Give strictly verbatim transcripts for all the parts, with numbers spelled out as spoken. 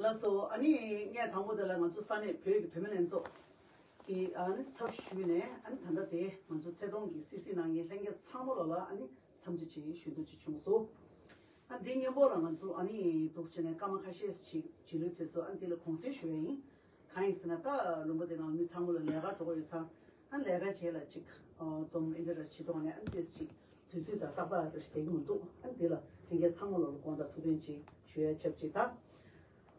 ལགས་སོ། ཨ་ནི་ངས་དང་པོ་དེ་ལ་ང་ཚོ་ས་གནས་བོད་ཀྱི་བུད་མེད་ལྷན་ཚོགས་ཀྱི་ཨ་ནི་ཚབ་ཞུས་ནས། ཨ་ནི་ད་ལྟ་དེ་ང་ཚོ་ཐད་གཏོང་གི་སི་སི་གནང་མཁན་ལྷན་རྒྱས་ཚང་མ་ལོ་ལ་ཨ་ནི་འཚམས་འདྲི་ཅིག་ཞུ་འདོད་ཅིག་བྱུང་སོང་། ཨ་ནི་འདི་སྔོན་པོ་ལ་ང་ཚོ་ཨ་ནི་འདུག་བྱས་ནས་སྐར་མ་ཁ་ཤས་ཤིག་རྗེས་ལུས་ཐེབས་སོང་། ཨ་ནི་འདི་ལ་དགོངས་སེལ་ཞུ་ཡ་ཡིན། གང་ཡིན་ཟེར་ན། ད་ལུང་པ་དེ་ནང་མི་ཚང་མ་ལ་ལས་ཀ་འགྲོ་གི་ཡོད་ཙང་། ཨ་ནི་ལས་ཀ་བྱས་ལ་ཅིག་ཨ་འཛོམས་ཨིན་དྲ་ར་བྱེད་ཐོག་ནས་ཨ་ནི་ཏེས་ཅིག་དུས་ཚོད་དང་ཏག་ཏག་རེ་ཞིག་བསྡད་ཀྱི་མི་འདུག་ཨ་ནི་འདི་ལ་ལྷན་རྒྱས་ཚང་མ་ལོ་ལ་དགོངས་དག་ཐུགས་བདེན་ཅིག་ཞུ་ཡ་ཆབས་ཅིག་དང་།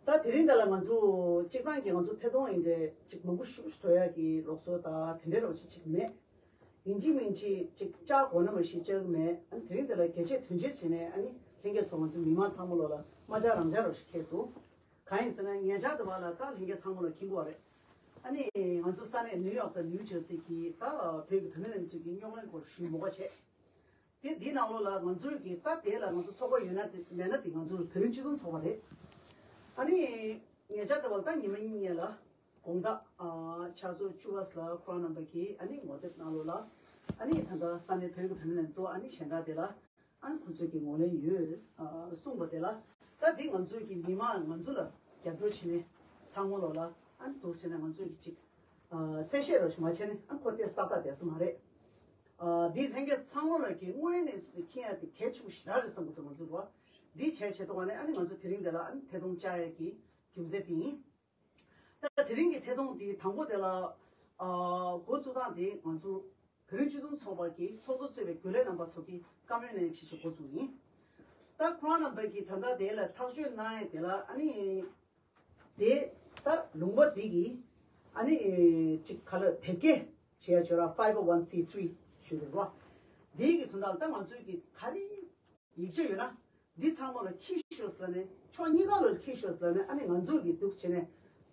ད་དེ་རིང་འདི་ལ་ང་ཚོ་སྤྱིར་བཏང་གི་ང་ཚོ་ཐད་གཏོང་ཡིན་འདྲ་ཅིག་མང་པོ་ཞིག་འགྲོ་ཡ་གི་ལུགས་སྲོལ་དང་དེ་འདྲ་རོ་ཞིག་ཅིག་མེད། ཡིན་གཅིག་མིན་གཅིག་ཅིག་བཅར་དགོས་ན་མ་གཞི་བཅར་གི་མེད། ཨ་ནི་དེ་རིང་འདི་ལ་གལ་ཆེ་དོན་ཆེ་བྱས་ནས་ཨ་ནི་ལྷན་རྒྱས་ཚོ་ང་ཚོ་མི་མང་ཚང་མ་ལོ་ལ་མ་བཅར་རང་བཅར་རོ་ཞིག་ཁེལ་སོང་། གང་ཡིན་ཟེར་ན་ཉེ་ཆར་དུ་བ་ལ་ད་ལྷན་རྒྱས་ཚང་མ་ལ་མཁྱེན་གྱི་ཡོད་རེད། ཨ་ནི་ང་ཚོ་ས་གནས་ནིའུ་ཡོག་དང་ནིའུ་ཇར་སི་གི་ད་བོད་ཀྱི་བུད་མེད་ལྷན་ཚོགས་ཀྱི་རྙོག་གླེང་སྐོར་ཞུས་མོ་ག་བྱས། དེ་འདིའི་ནང་ལོགས་ལ་ང་ཚོའི་གི་ད་དེ་ལ་ང་ཚོ་ཚོགས་པ་ཡོད་ན་དེ་མེད་ན་དེ་ང་ཚོ་བོད་རིགས་སྤྱི་མཐུན་ཚོགས་པ་རེད། ཨ་ནི་ཉེ་ཆར་དུ་བ་ལ་ད་ཉི་མ་གཉིས་ལ་དགོང་དག་ཨ་ཆར་ཚོད་བཅུ་པ་ལ་ཁོ་རང་རྣམ་པ་གི་ཨ་ནི་ངོ་དེབ་ནང་ལོགས་ལ་ཨ་ནི་ད་ལྟ་ས་གནས་བོད་ཀྱི་བུད་མེད་ལྷན་ཚོགས་ཨ་ནི་གཞན་དག་དེ་ལ། ཨ་ནི་ཁོ་ཚོས་ཀྱི་ངོས་ལེན་ཡོད་ཨ་གསུངས་པ་དེ་ལ། ད་འདི་ང་ཚོའི་གི་མི་མང་ང་ཚོ་ལ་རྒྱབ་སྐྱོར་བྱས་ནས་ཚང་མ་ལོ་ལ་ཨ་ནི་འདུག་བྱས་ན་ང་ཚོའི་གི་ཅིག་ཨ་གསལ་བཤད་རོ་ཞིག་མ་བྱས་ནས་ཨ་ཁོ་ཏེ་ཏག་ཏག་བསྡད་ས་མ་རེད། ཨ་འདི་ལྷན་རྒྱས་ཚང་མ་ལ་གི་དངོས་གནས་སུ་དེ་མཁྱེན་ཡ་དེ་གལ་ཆེན་པོ་ཞེ་དྲག་རེད་བསམ་གི་འདུག་ང་ཚོ་རོ། འདི་བྱས་བྱས་ཐོག་ནས་ཨ་ནི་ང་ཚོ་དེ་རིང་འདི་ལ་ཨ་ནི་ཐད་གཏོང་བཅར་ཡ་གི་རྒྱུ་མཚན་དེ་ཡིན། ད་དེ་རིང་གི་ཐད་གཏོང་དེ་དང་པོ་དེ་ལ་ཨ་འགོ་བཙུགས་སྟངས་དེ་ང་ཚོ་བོད་རིགས་སྤྱི་མཐུན་ཚོགས་པ་གི་ཚོགས་གཙོ་གཙོས་པའི་རྒྱུན་ལས་རྣམ་པ་ཚོ་གིས་བཀའ་མོལ་གནང་ཆེད་ཞུ་འགོ་བཙུགས་ཡིན། ད་ཁོ་རང་རྣམ་པ་གིས་ད་ལྟ་དེ་ལ་ཐག་གཅོད་གནང་ཡས་དེ་ལ་ཨ་ནི་དེ་ད་ལུང་པ་འདི་གི་ཨ་ནི་ཅིག་ག་ལ་དེབ་སྐྱེལ་བྱེད་ཡ་བྱོས་ར། five oh one c three ཞུ་རེད་བ། འདི་གི་དོན་དག་ལ་ད་ང་ཚོའི་གི་ག་རེ་ཡིག་ཆ་ཡོད་ན། འདི་ཚང་མ་ལ་འཁྱེར་ཤོག་ཟེར་ནས་ཕྱོགས་གཉིས་ཀ་ལ་འཁྱེར་ཤོག་ཟེར་ནས་ཨ་ནི་ང་ཚོ་གི་འདུག་བྱས་ནས་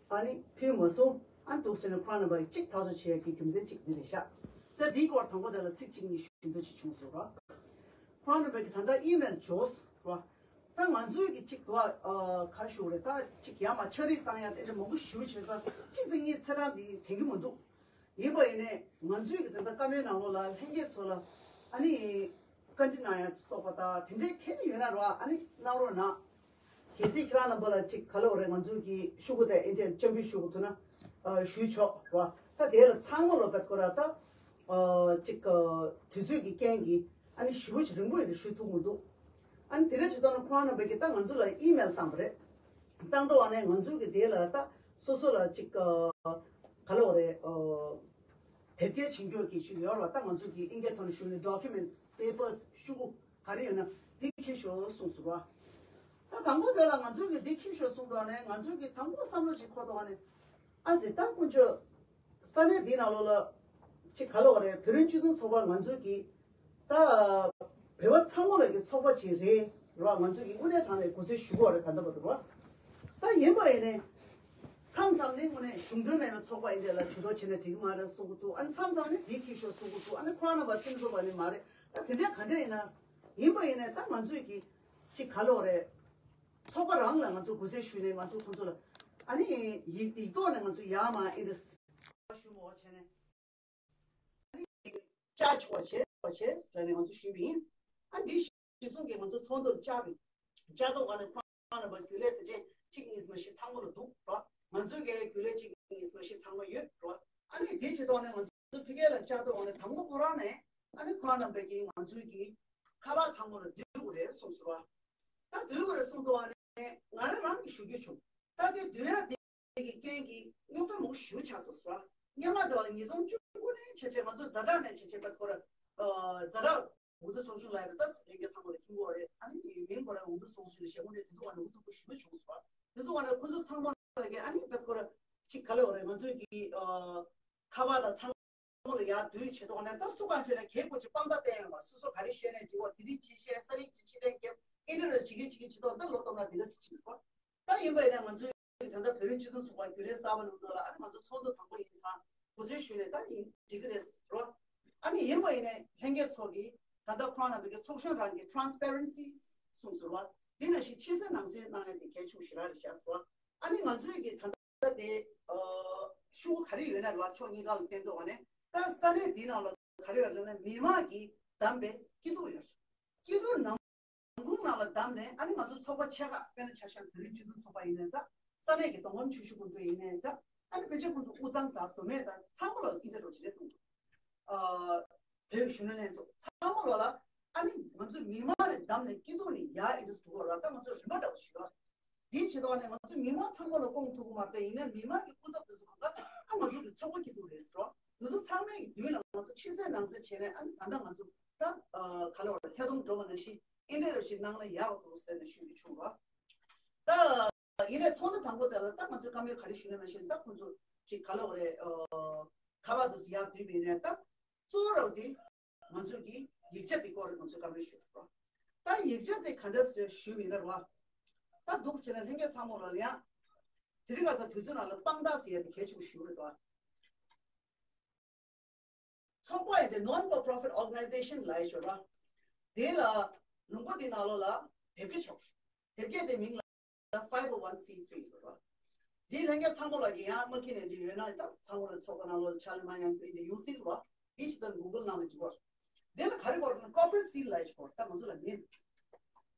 ཨ་ནི་ཕུལ་མ་སོང་། ཨ་ནི་འདུག་བྱས་ནས་ཁོ་རང་རྣམ་པ་གཅིག་ཐག་གཅོད་བྱེད་ཡ་གི་རྒྱུ་མཚན་གཅིག་འདི་རེད་ཤག་ད་འདིའི་སྐོར་དང་པོ་དེ་ལ་ཚིག་གཅིག་གཉིས་ཞུ་འདོད་ཅིག་བྱུང་སོང་ར། ཁོ་རང་རྣམ་པ་གི་ད་ལྟ་ཨི་མེལ་འབྱོར་སོང་ར། ད་ང་ཚོའི་གི་གཅིག་དུ་ཨ་ག་ཞུ་རེད། ད་གཅིག་ཡར་མར་ཕྱག་བྲིས་བཏང་ཡ་དེ་འདྲ་མང་པོ་ཞུ་བྱས་ས་གཅིག་དང་གཉིས་ཚེ་རང་འདི་དྲན་གི་མི་འདུག་ཡིན་པ་ཡིན་ནས་ང་ཚོའི་གི་ད་ལྟ་བཀའ་མོལ་ནང་ལོགས་ལ་ལྷན་རྒྱས་ཚོ་ལ་ཨ་ནི་བཀའ་འདྲི་གནང་ཡ་སོགས་པ་དང་དེ་འདྲའི་གལ་ཡོད་ན་རོ་ཨ་ནི་གནང་རོགས་གནང་། གལ་སྲིད་ཁྱེད་རང་རྣམ་པ་ལ་ཅིག་ག་ལ་བ་རེད། ང་ཚོའི་གི་ཤོག་གུ་དང་ཨིན་ཊར་ནེཊ་བཅར་འབུལ་ཞུ་དགོས་ཐུག་ན་ཨ་ཞུས་ཆོག་རོ། ད་དེ་ལ་ཚང་མ་ལོ་བེད་ཁོ་ར་ད་ཨ་ཅིག་ཨ་དུས་ཚོད་ཀྱི་རྐྱེན་གྱིས་ཨ་ནི་ཞེ་པོ་ཅིག་རིང་པོ་ཡིན་ཞུ་ཐུབ་མི་འདུག་ཨ་ནི་དེ་འདྲ་བྱེད་དོན་ན་ཁོ་རང་རྣམ་པ་གིས་ད་ང་ཚོ་ལ་ཨི་མེལ་བཏང་པ་རེད། བཏང་དོ་བ་ནས་ང་ཚོའི་གི་དེ་ལ་ད་སོ་སོ་ལ་ཅིག་ཨ་ག་ལ་བ་རེད། ཨ་དེབ་སྐྱེལ་བྱེད་རྒྱུ་གི་ཅིག་ཡོད་ར། ད་ང་ཚོ་གི་ཨིན་སྐད་ཐོག་ནས་ཞུ་ན་ཌོ་ཀུ་མེན་ཊི་པེ་པར་ཤོག་གུ་ག་རེ་ཡོད་ན་དེ་འཁྱེར་ཤོག་གསུངས་སོང་ར། ད་དང་པོ་དེ་ལ་ང་ཚོ་གི་དེ་འཁྱེར་ཤོག་གསུངས་དོགས་ནས་ང་ཚོ་གི་དང་པོ་བསམ་བློ་ཞིག་འཁོར་དོགས་ནས། ཨ་ཟེ་ད་དཀོན་མཆོག་ས་གནས་འདི་ནང་ལོགས་ལ་ཅིག་ག་ལ་བ་རེད། བོད་རིགས་སྤྱི་མཐུན་ཚོགས་པ་ང་ཚོ་གི་ད་བོད་པ་ཚང་མ་ལ་གི་ཚོགས་པ་ཅིག་རེད་ར། ང་ཚོ་གི་དངོས་གནས་དྲང་གནས་གོ་སྲོལ་ཞུ་དགོས་རེད། ད་ལྟ་བར་དུ་ར། ད་ཡིན་པ་ཡིན་ནས་མཚམས་མཚམས་ནས་དངོས་གནས་གཞུང་འབྲེལ་མེད་པའི་ཚོགས་པ་ཡིན་དེ་ལ་ཇུས་གཏོགས་བྱས་ན་འགྲིག་གི་མ་རེད་གསུང་གི་འདུག་ཨ་ནི་མཚམས་མཚམས་ནས་འདི་འཁྱེར་ཤོག་གསུང་གི་འདུག་ཨ་ནི་ཁོ་རང་རྣམ་པ་སེམས་ཚོར་བ་ནི་མ་རེད། ད་དེ་འདྲ་ག་འདྲ་ཡིན་ན་ཡིན་པ་ཡིན་ནས་ད་ང་ཚོས་ཀྱི་ཅིག་ག་ལོག་རེད། ཚོགས་པ་རང་ལ་ང་ཚོ་གུས་བརྩི་ཞུས་ནས་ང་ཚོ་ཁོང་ཚོ་ལ་ཨ་ནི་ཡིག་ཡིག་ཐོག་ནས་ང་ཚོ་ཡར་མར་ཨིན་དེ་ཞུ་མོ་བྱས་ནས། བཅར་ཆོག་པ་བྱས་པ་བྱས་ཟེར་ནས་ང་ཚོ་ཞུས་པ་ཡིན། ཨ་འདི་གཞི་བཟུང་གིས་ང་ཚོ་ཚོགས་འདུར་བཅར་བའི་བཅར་ཐོག་ག་ནས་ཁོང་རྣམ་པ་རྒྱུན་ལས་ཕལ་ཆེར་གཅིག་གཉིས་མ་ཞིག་ཚང་མ་ལ་འདུག་རོ། ང་ཚོའི་གའི་རྒྱུན་ལས་གཅིག་གཉིས་མ་ཞིག་ཚང་མ་ཡོད་རོ། ཨ་ནི་དེ་བྱེད་ཐོག་ནས་ང་ཚོ་ཕ་གི་ལ་བཅར་ཐོག་ག་ནས་དང་པོ་ཁོ་རང་ནས་ཨ་ནི་ཁོང་རྣམ་པས་ཀྱིས་ང་ཚོའི་གི་ཁ་པར་ཚང་མ་ལ་བསྡུ་དགོས་རེད་གསུངས་སོང་རོ། ད་བསྡུ་དགོས་རེད་གསུངས་ཐོག་ག་ནས་ང་རང་རང་གིས་ཞུ་རྒྱུ་བྱུང་། ད་དེ་བསྡུ་ཡ་དེ། གི་རྐྱེན་གྱིས་རྙོག་དྲ་མང་པོ་ཞེ་པོ་ཆགས་སོང་ཟེར་བ། སྔོན་མ་དེ་བ་ལ་ཉིས་སྟོང་བཅུ་དགུ་ནས་བྱས་བྱས་ང་ཚོ་ཛ་དྲག་ནས་བྱས་བྱས་པ་ཁོ་ར། ཛ་དྲག་འོས་བསྡུ་ཚོགས་ཆུང་ལ་ཡ་ད་ལྟ་ལྷན་རྒྱས་ཚང་མ་ལ་མཁྱེན་གྱི་ཡོད་རེད། ཨ་ནི་མིང་ཁོ་ར་འོས་བསྡུ་ཚོགས་ཆུང་ལ་བཞེས་དགོས་རེད། དེ་དུས་བ་ནས་འོས་བསྡུ་པོ་ཞེ་པོ་བྱུང་ཟེར་བ། དེ་དུས་བ་ནས་ཁོ་ཚོ་ཚང་མ་ལ་གི་ཨ་ནི་བེད་ཁོ་ར་ཅིག་ག་ལེ་བ་རེད། ང་ཚོའི་གི་ཁ་པར་དང་ཚང་མ་ལ་ཡར་བསྡུས་བྱས་ཐོག་ནས་ད་སུ་གང་བྱས་ན་གལ་ཁོ་ཅིག་དཔང་རྟགས་བསྟན་ཡོད་པ། སོ་སོ་ག་རེ་བཤད་ནས་འགྲིག་བ། དེ་རིང་ཅི་བཤད། ས་རིང་ཅི་ཕྱི་ལན་རྒྱབ། ཨེ་འདྲ་རེ་བྱེད་ཀྱི་བྱེད་ཀྱི་བྱེད་ཐོག་ད་ལོ་སྟོང་ལ་དེ་ག་སི་ཕྱིན་པ། ད་ཡིན་པ་ཡིན་ན་ང་ཚོས་ད་ལྟ་བོད་རིགས་སྤྱི་མཐུན་ཚོགས་པ་རྒྱུན་ལས་གསར་པ་ལུགས་ལ་ཨ་ནི་ང་ཚོ་ཚོགས་འདུ་དང་པོ་ཡིན་ཙང་གོ་སྲོལ་ཞུས་ནས་ད་ཡིན་འགྲིག་གི་རེད་རོ། ཨ་ནི་ཡིན་པ་ཡིན་ནས་ལྷན་རྒྱས་ཚོ་གིས་ད་ལྟ་ཁོང་རྣམ་པའི་ཚོགས་གཞོན་རང་གི་transparency གསུངས་སོང་བ། འདི་ནང་བཞིན་ཕྱི་གསལ་ནང་གསལ་གནང་ཡ་དེ་གལ་ཆེན་པོ་ཞེ་དྲག་རེད་ཤག་ཟེར་བ། ཨ་ནི་ང་ཚོས་ཀྱི་ད་ལྟ་དེ་ཤུགས་ག་རེ་ཡོད་ན་ལ་ཕྱོགས་གཉིས་ཀ་ལ་བརྟེན་ཐོག་ནས་ད་ས་གནས་འདིའི་ནང་ལ་ག་རེ་ཡོད་ལབ་ན་མི་མང་གིས་བདམས་པའི་སྐྱིད་སྡུག་ཡོད། སྐྱིད་སྡུག་ནང་ཁུངས་ནང་ལ་བདམས་ནས་ཨ་ནི་ང་ཚོ་ཚོགས་པ་ཆེ་ཁག་དཔེར་ན་ཆ་བཞག་བོད་རིགས་སྤྱི་མཐུན་ཚོགས་པ་ཡིན་ན་ཙང་ ས་གནས་ཀྱི་གདོང་ལམ་ཆེ་ཤོས་ཁོང་ཚོ་ཡིན་ནའི་འདྲ། ཨ་ནི་ཕལ་ཆེར་ཁོང་ཚོ་དབུས་གཙང་དང་མདོ་སྨད་དང་ཚང་མ་ལ་ཨིན་ཊར་རོ་བྱེད་རེད་གསུངས་འདུག་ཨ། བོད་ཀྱི་གཞོན་ནུ་ལྷན་ཚོགས་ཚང་མ་ལོ་ལ་ཨ་ནི་ང་ཚོའི་མི་མང་ནས་བདམས་ནས་སྐྱིད་སྡུག་ནས་ཡར་ཨིན་ཊར་འགྲོ་དགོས་ར། ད་ང་ཚོ་རིམ་པ་འདྲ་བོ་ཞིག་ཡོད། དེའི་ཆེད་དུ་ནས་ང་ཚོ་མི་མང་ཚང་མ་ལ་སྐོང་ཐུབ་ཀྱི་མ་རེད། ཡིན་ནའི་མི་མང་གི་སྐུ་ཚབ་དེ་ཚོ་གང་ག་ཨ་ང་ཚོ་གི་ཚོགས་པ་སྐྱིད་སྡུག་རེད་ཟེར་རོ། དེ་ཚོ་ཚང་མའི་གི་མདུན་ལ་ང་ཚོ་ཕྱི་གསལ་ནང་གསལ་བྱས་ནས་ཨ་ནི་ད་ལྟ་ང་ཚོ་ད་ག་ལ་བར་ཐད་གཏོང་འགྲོ་བ་ནང་བཞིན་ཨིན་ཊར་བིའུ་ཞིག་གནང་ན་ཡག་འདུག་ཟེར་ནས་ཞུ་རྒྱུ་བྱུང་རོ། ད་ཡིན་ནའི་ཚོགས་འདུ་དང་པོ་དེ་ལ་ད་ང་ཚོས་བཀའ་མོལ་ག་རེ་ཞུས་ན་ནང་བཞིན་ད་ཁོང་ཚོ་ཅིག་ག་ལ་བར་ཁ་པར་དུ་ཡར་བསྡུས་པ་ཡིན་ནའི་ད། གཙོ་བོ་ར་བ་དེ་ང་ཚོ་གི་ཡིག་ཆ་དེ་སྐོར་ང་ཚོས་བཀའ་མོལ་ཞུ་རོགས། ད་ཡིག་ཆ་དེ་ག་འདྲ་ཟེར་ཞུས་པ་ཡིན་ན་ར་བ། ད་འདུག་ཟེར་ན་ལྷན་རྒྱས་ཚང་མ་ལ་ཡང་དེ་རིང་ཁ་སང་དུས་ཚོད་ནང་ལ་དཔང་རྟགས་ཟེར་ཡ་དེ་གལ་ཆེན་པོ་ཞིག་རེད་དོ། ཚོགས་པ་ཡི་དེ་non for profit organization ལ་ཡི་ཞོར་ར། དེ་ལ་ལུང་པ་དེ་ནང་ལོགས་ལ་དེབ་སྐྱེལ་ཆོག་དེབ་སྐྱེལ་དེ་མིང་ལ་five oh one c three ཡོད་ར། འདི་ལྷན་རྒྱས་ཚང་མ་ལ་གི་ཡང་མ་ཁྱེར་ནས་འདི་ཡོད་ན་ད་ཚང་མ་ལ་ཚོགས་པ་ནང་ལོགས་ལ་ཕྱག་ལས་མ་ཡང་འདི་ཡོང་སྲིད་ར། འདི་ཅི་ལྟར་གུ་གལ་ནང་ལ་འཇུག་པར། འདི་ལ་ག་རེ་དགོས་རེད་ན་corporate seal ལ་ཡི་ཞོར་ད་ང་ཚོ་ལ་མིན།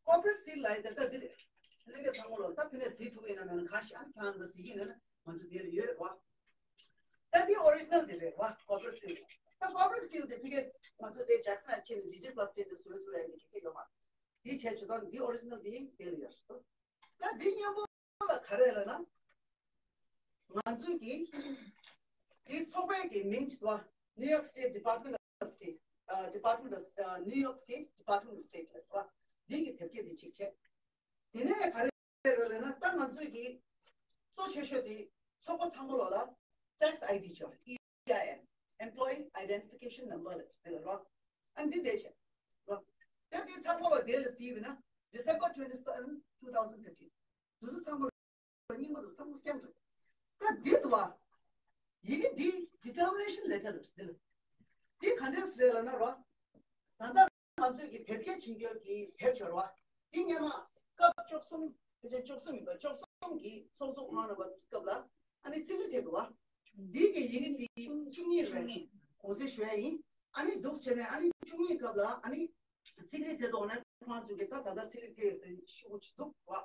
corporate seal ལ་ཡི་ད་ལྟ་འདི་རེད། ལྷན་རྒྱས་ཚང་མ་ལ་ད་ཕི་ནས་གཟིགས་ཐུབ་ཡིན་ན་མེད་ན་ག་ཞིག་ཨ་ནི་ཁྱེད་རང་ལ་གཟིགས་ཡིན་ན་ང་ཚོ་འདི་ལ་ཡོད་ར། ད་འདི་original འདི་རེད་བ། corporate seal ད་corporate seal དེ་ཕ་གིར་ང་ཚོ་དེ་ཇེག་སན་ལ་ཕྱིན་ནས་ཇི་ཇི་པ་ལ་སི་དེ་བཟོས་ཚུལ་ཡང་འདི་ཁེ་ཁེ་ཡོད་མ་རེད། འདི་བྱས་ཇི་ལྟར་འདི་original འདི་དེ་ལ་ཡོད་ཞུ། ད་འདི་སྙན་པོ་ལ་ག་རེ་ལབ་ན། ང་ཚོ་གི་འདི་ཚོགས་པའི་གི་མིང་ཅིག་འདུག་བ། New York State Department of State ཨ། Department of ཨ། New York State Department of State ལབ་འདུག་བ། འདི་གི་དེབ་སྐྱེལ་འདི་གཅིག་བྱས། དེ་ནས་ག་རེ་རེད་ལབ་ན་ད་ང་ཚོས་ཀྱི་གཙོ་ཆེ་ཤོས་དེ་ཚོགས་པ་ཚང་མ་ལོགས་ལ་tax I D ཅིག་ཡོད་རེད། E I N Employee Identification Number ལབ་དེ་ལ་རོགས། ཨ་འདི་འདྲ་བྱས་རོགས། ད་དེ་ཚང་མ་ལོགས་དེ་ལ་གཟིགས་པ་ཡིན་ན་December twenty seven two thousand fifteen དེ་ཚོ་ཚང་མ་ལོགས་རྙིང་པ་དང་བསམ་བློ་སྐྱོ་རེད། ད་འདི་འདུག་བ། ཡི་གེ་འདི་determination letter ལབ་འདི་ལ། འདི་ག་འདྲས་རེད་ལབ་ན་རོགས། ད་ལྟ་ང་ཚོས་ཀྱི་བོད་སྐད་བྱིན་སྐྱོར་གྱི་དེབ་ཅིག་ཡོད་རེད་བ། འདི་སྔོན་མ་སྐབས་བཅུ་གསུམ་ཕལ་ཆེར་བཅུ་གསུམ་ཡིན་པ་བཅུ་གསུམ་གྱི་ཚོགས་གཙོ་ཁོང་རྣམ་པ་སྐབས་ལ་ཨ་ནི་རྩིས་ཁྲ་ཐེབས་འདུག་བ། འདི་གི་ཡི་གེ་འདི་བཅུ་གཉིས་རེད། གོང་གསལ་ཞུ་ཡ་ཡིན། ཨ་ནི་འདུག་བྱས་ནས་ཨ་ནི་བཅུ་གཉིས་སྐབས་ལ་ཨ་ནི་རྩིས་ཁྲ་ཐེབས་འདུག་ན་ཁོང་ཚོས་ཀྱི་ད་ད་ལྟ་རྩིས་ཁྲ་ཐེབས་ཡོད་ཟེར་ཤོག་གུ་ཅིག་འདུག་བ།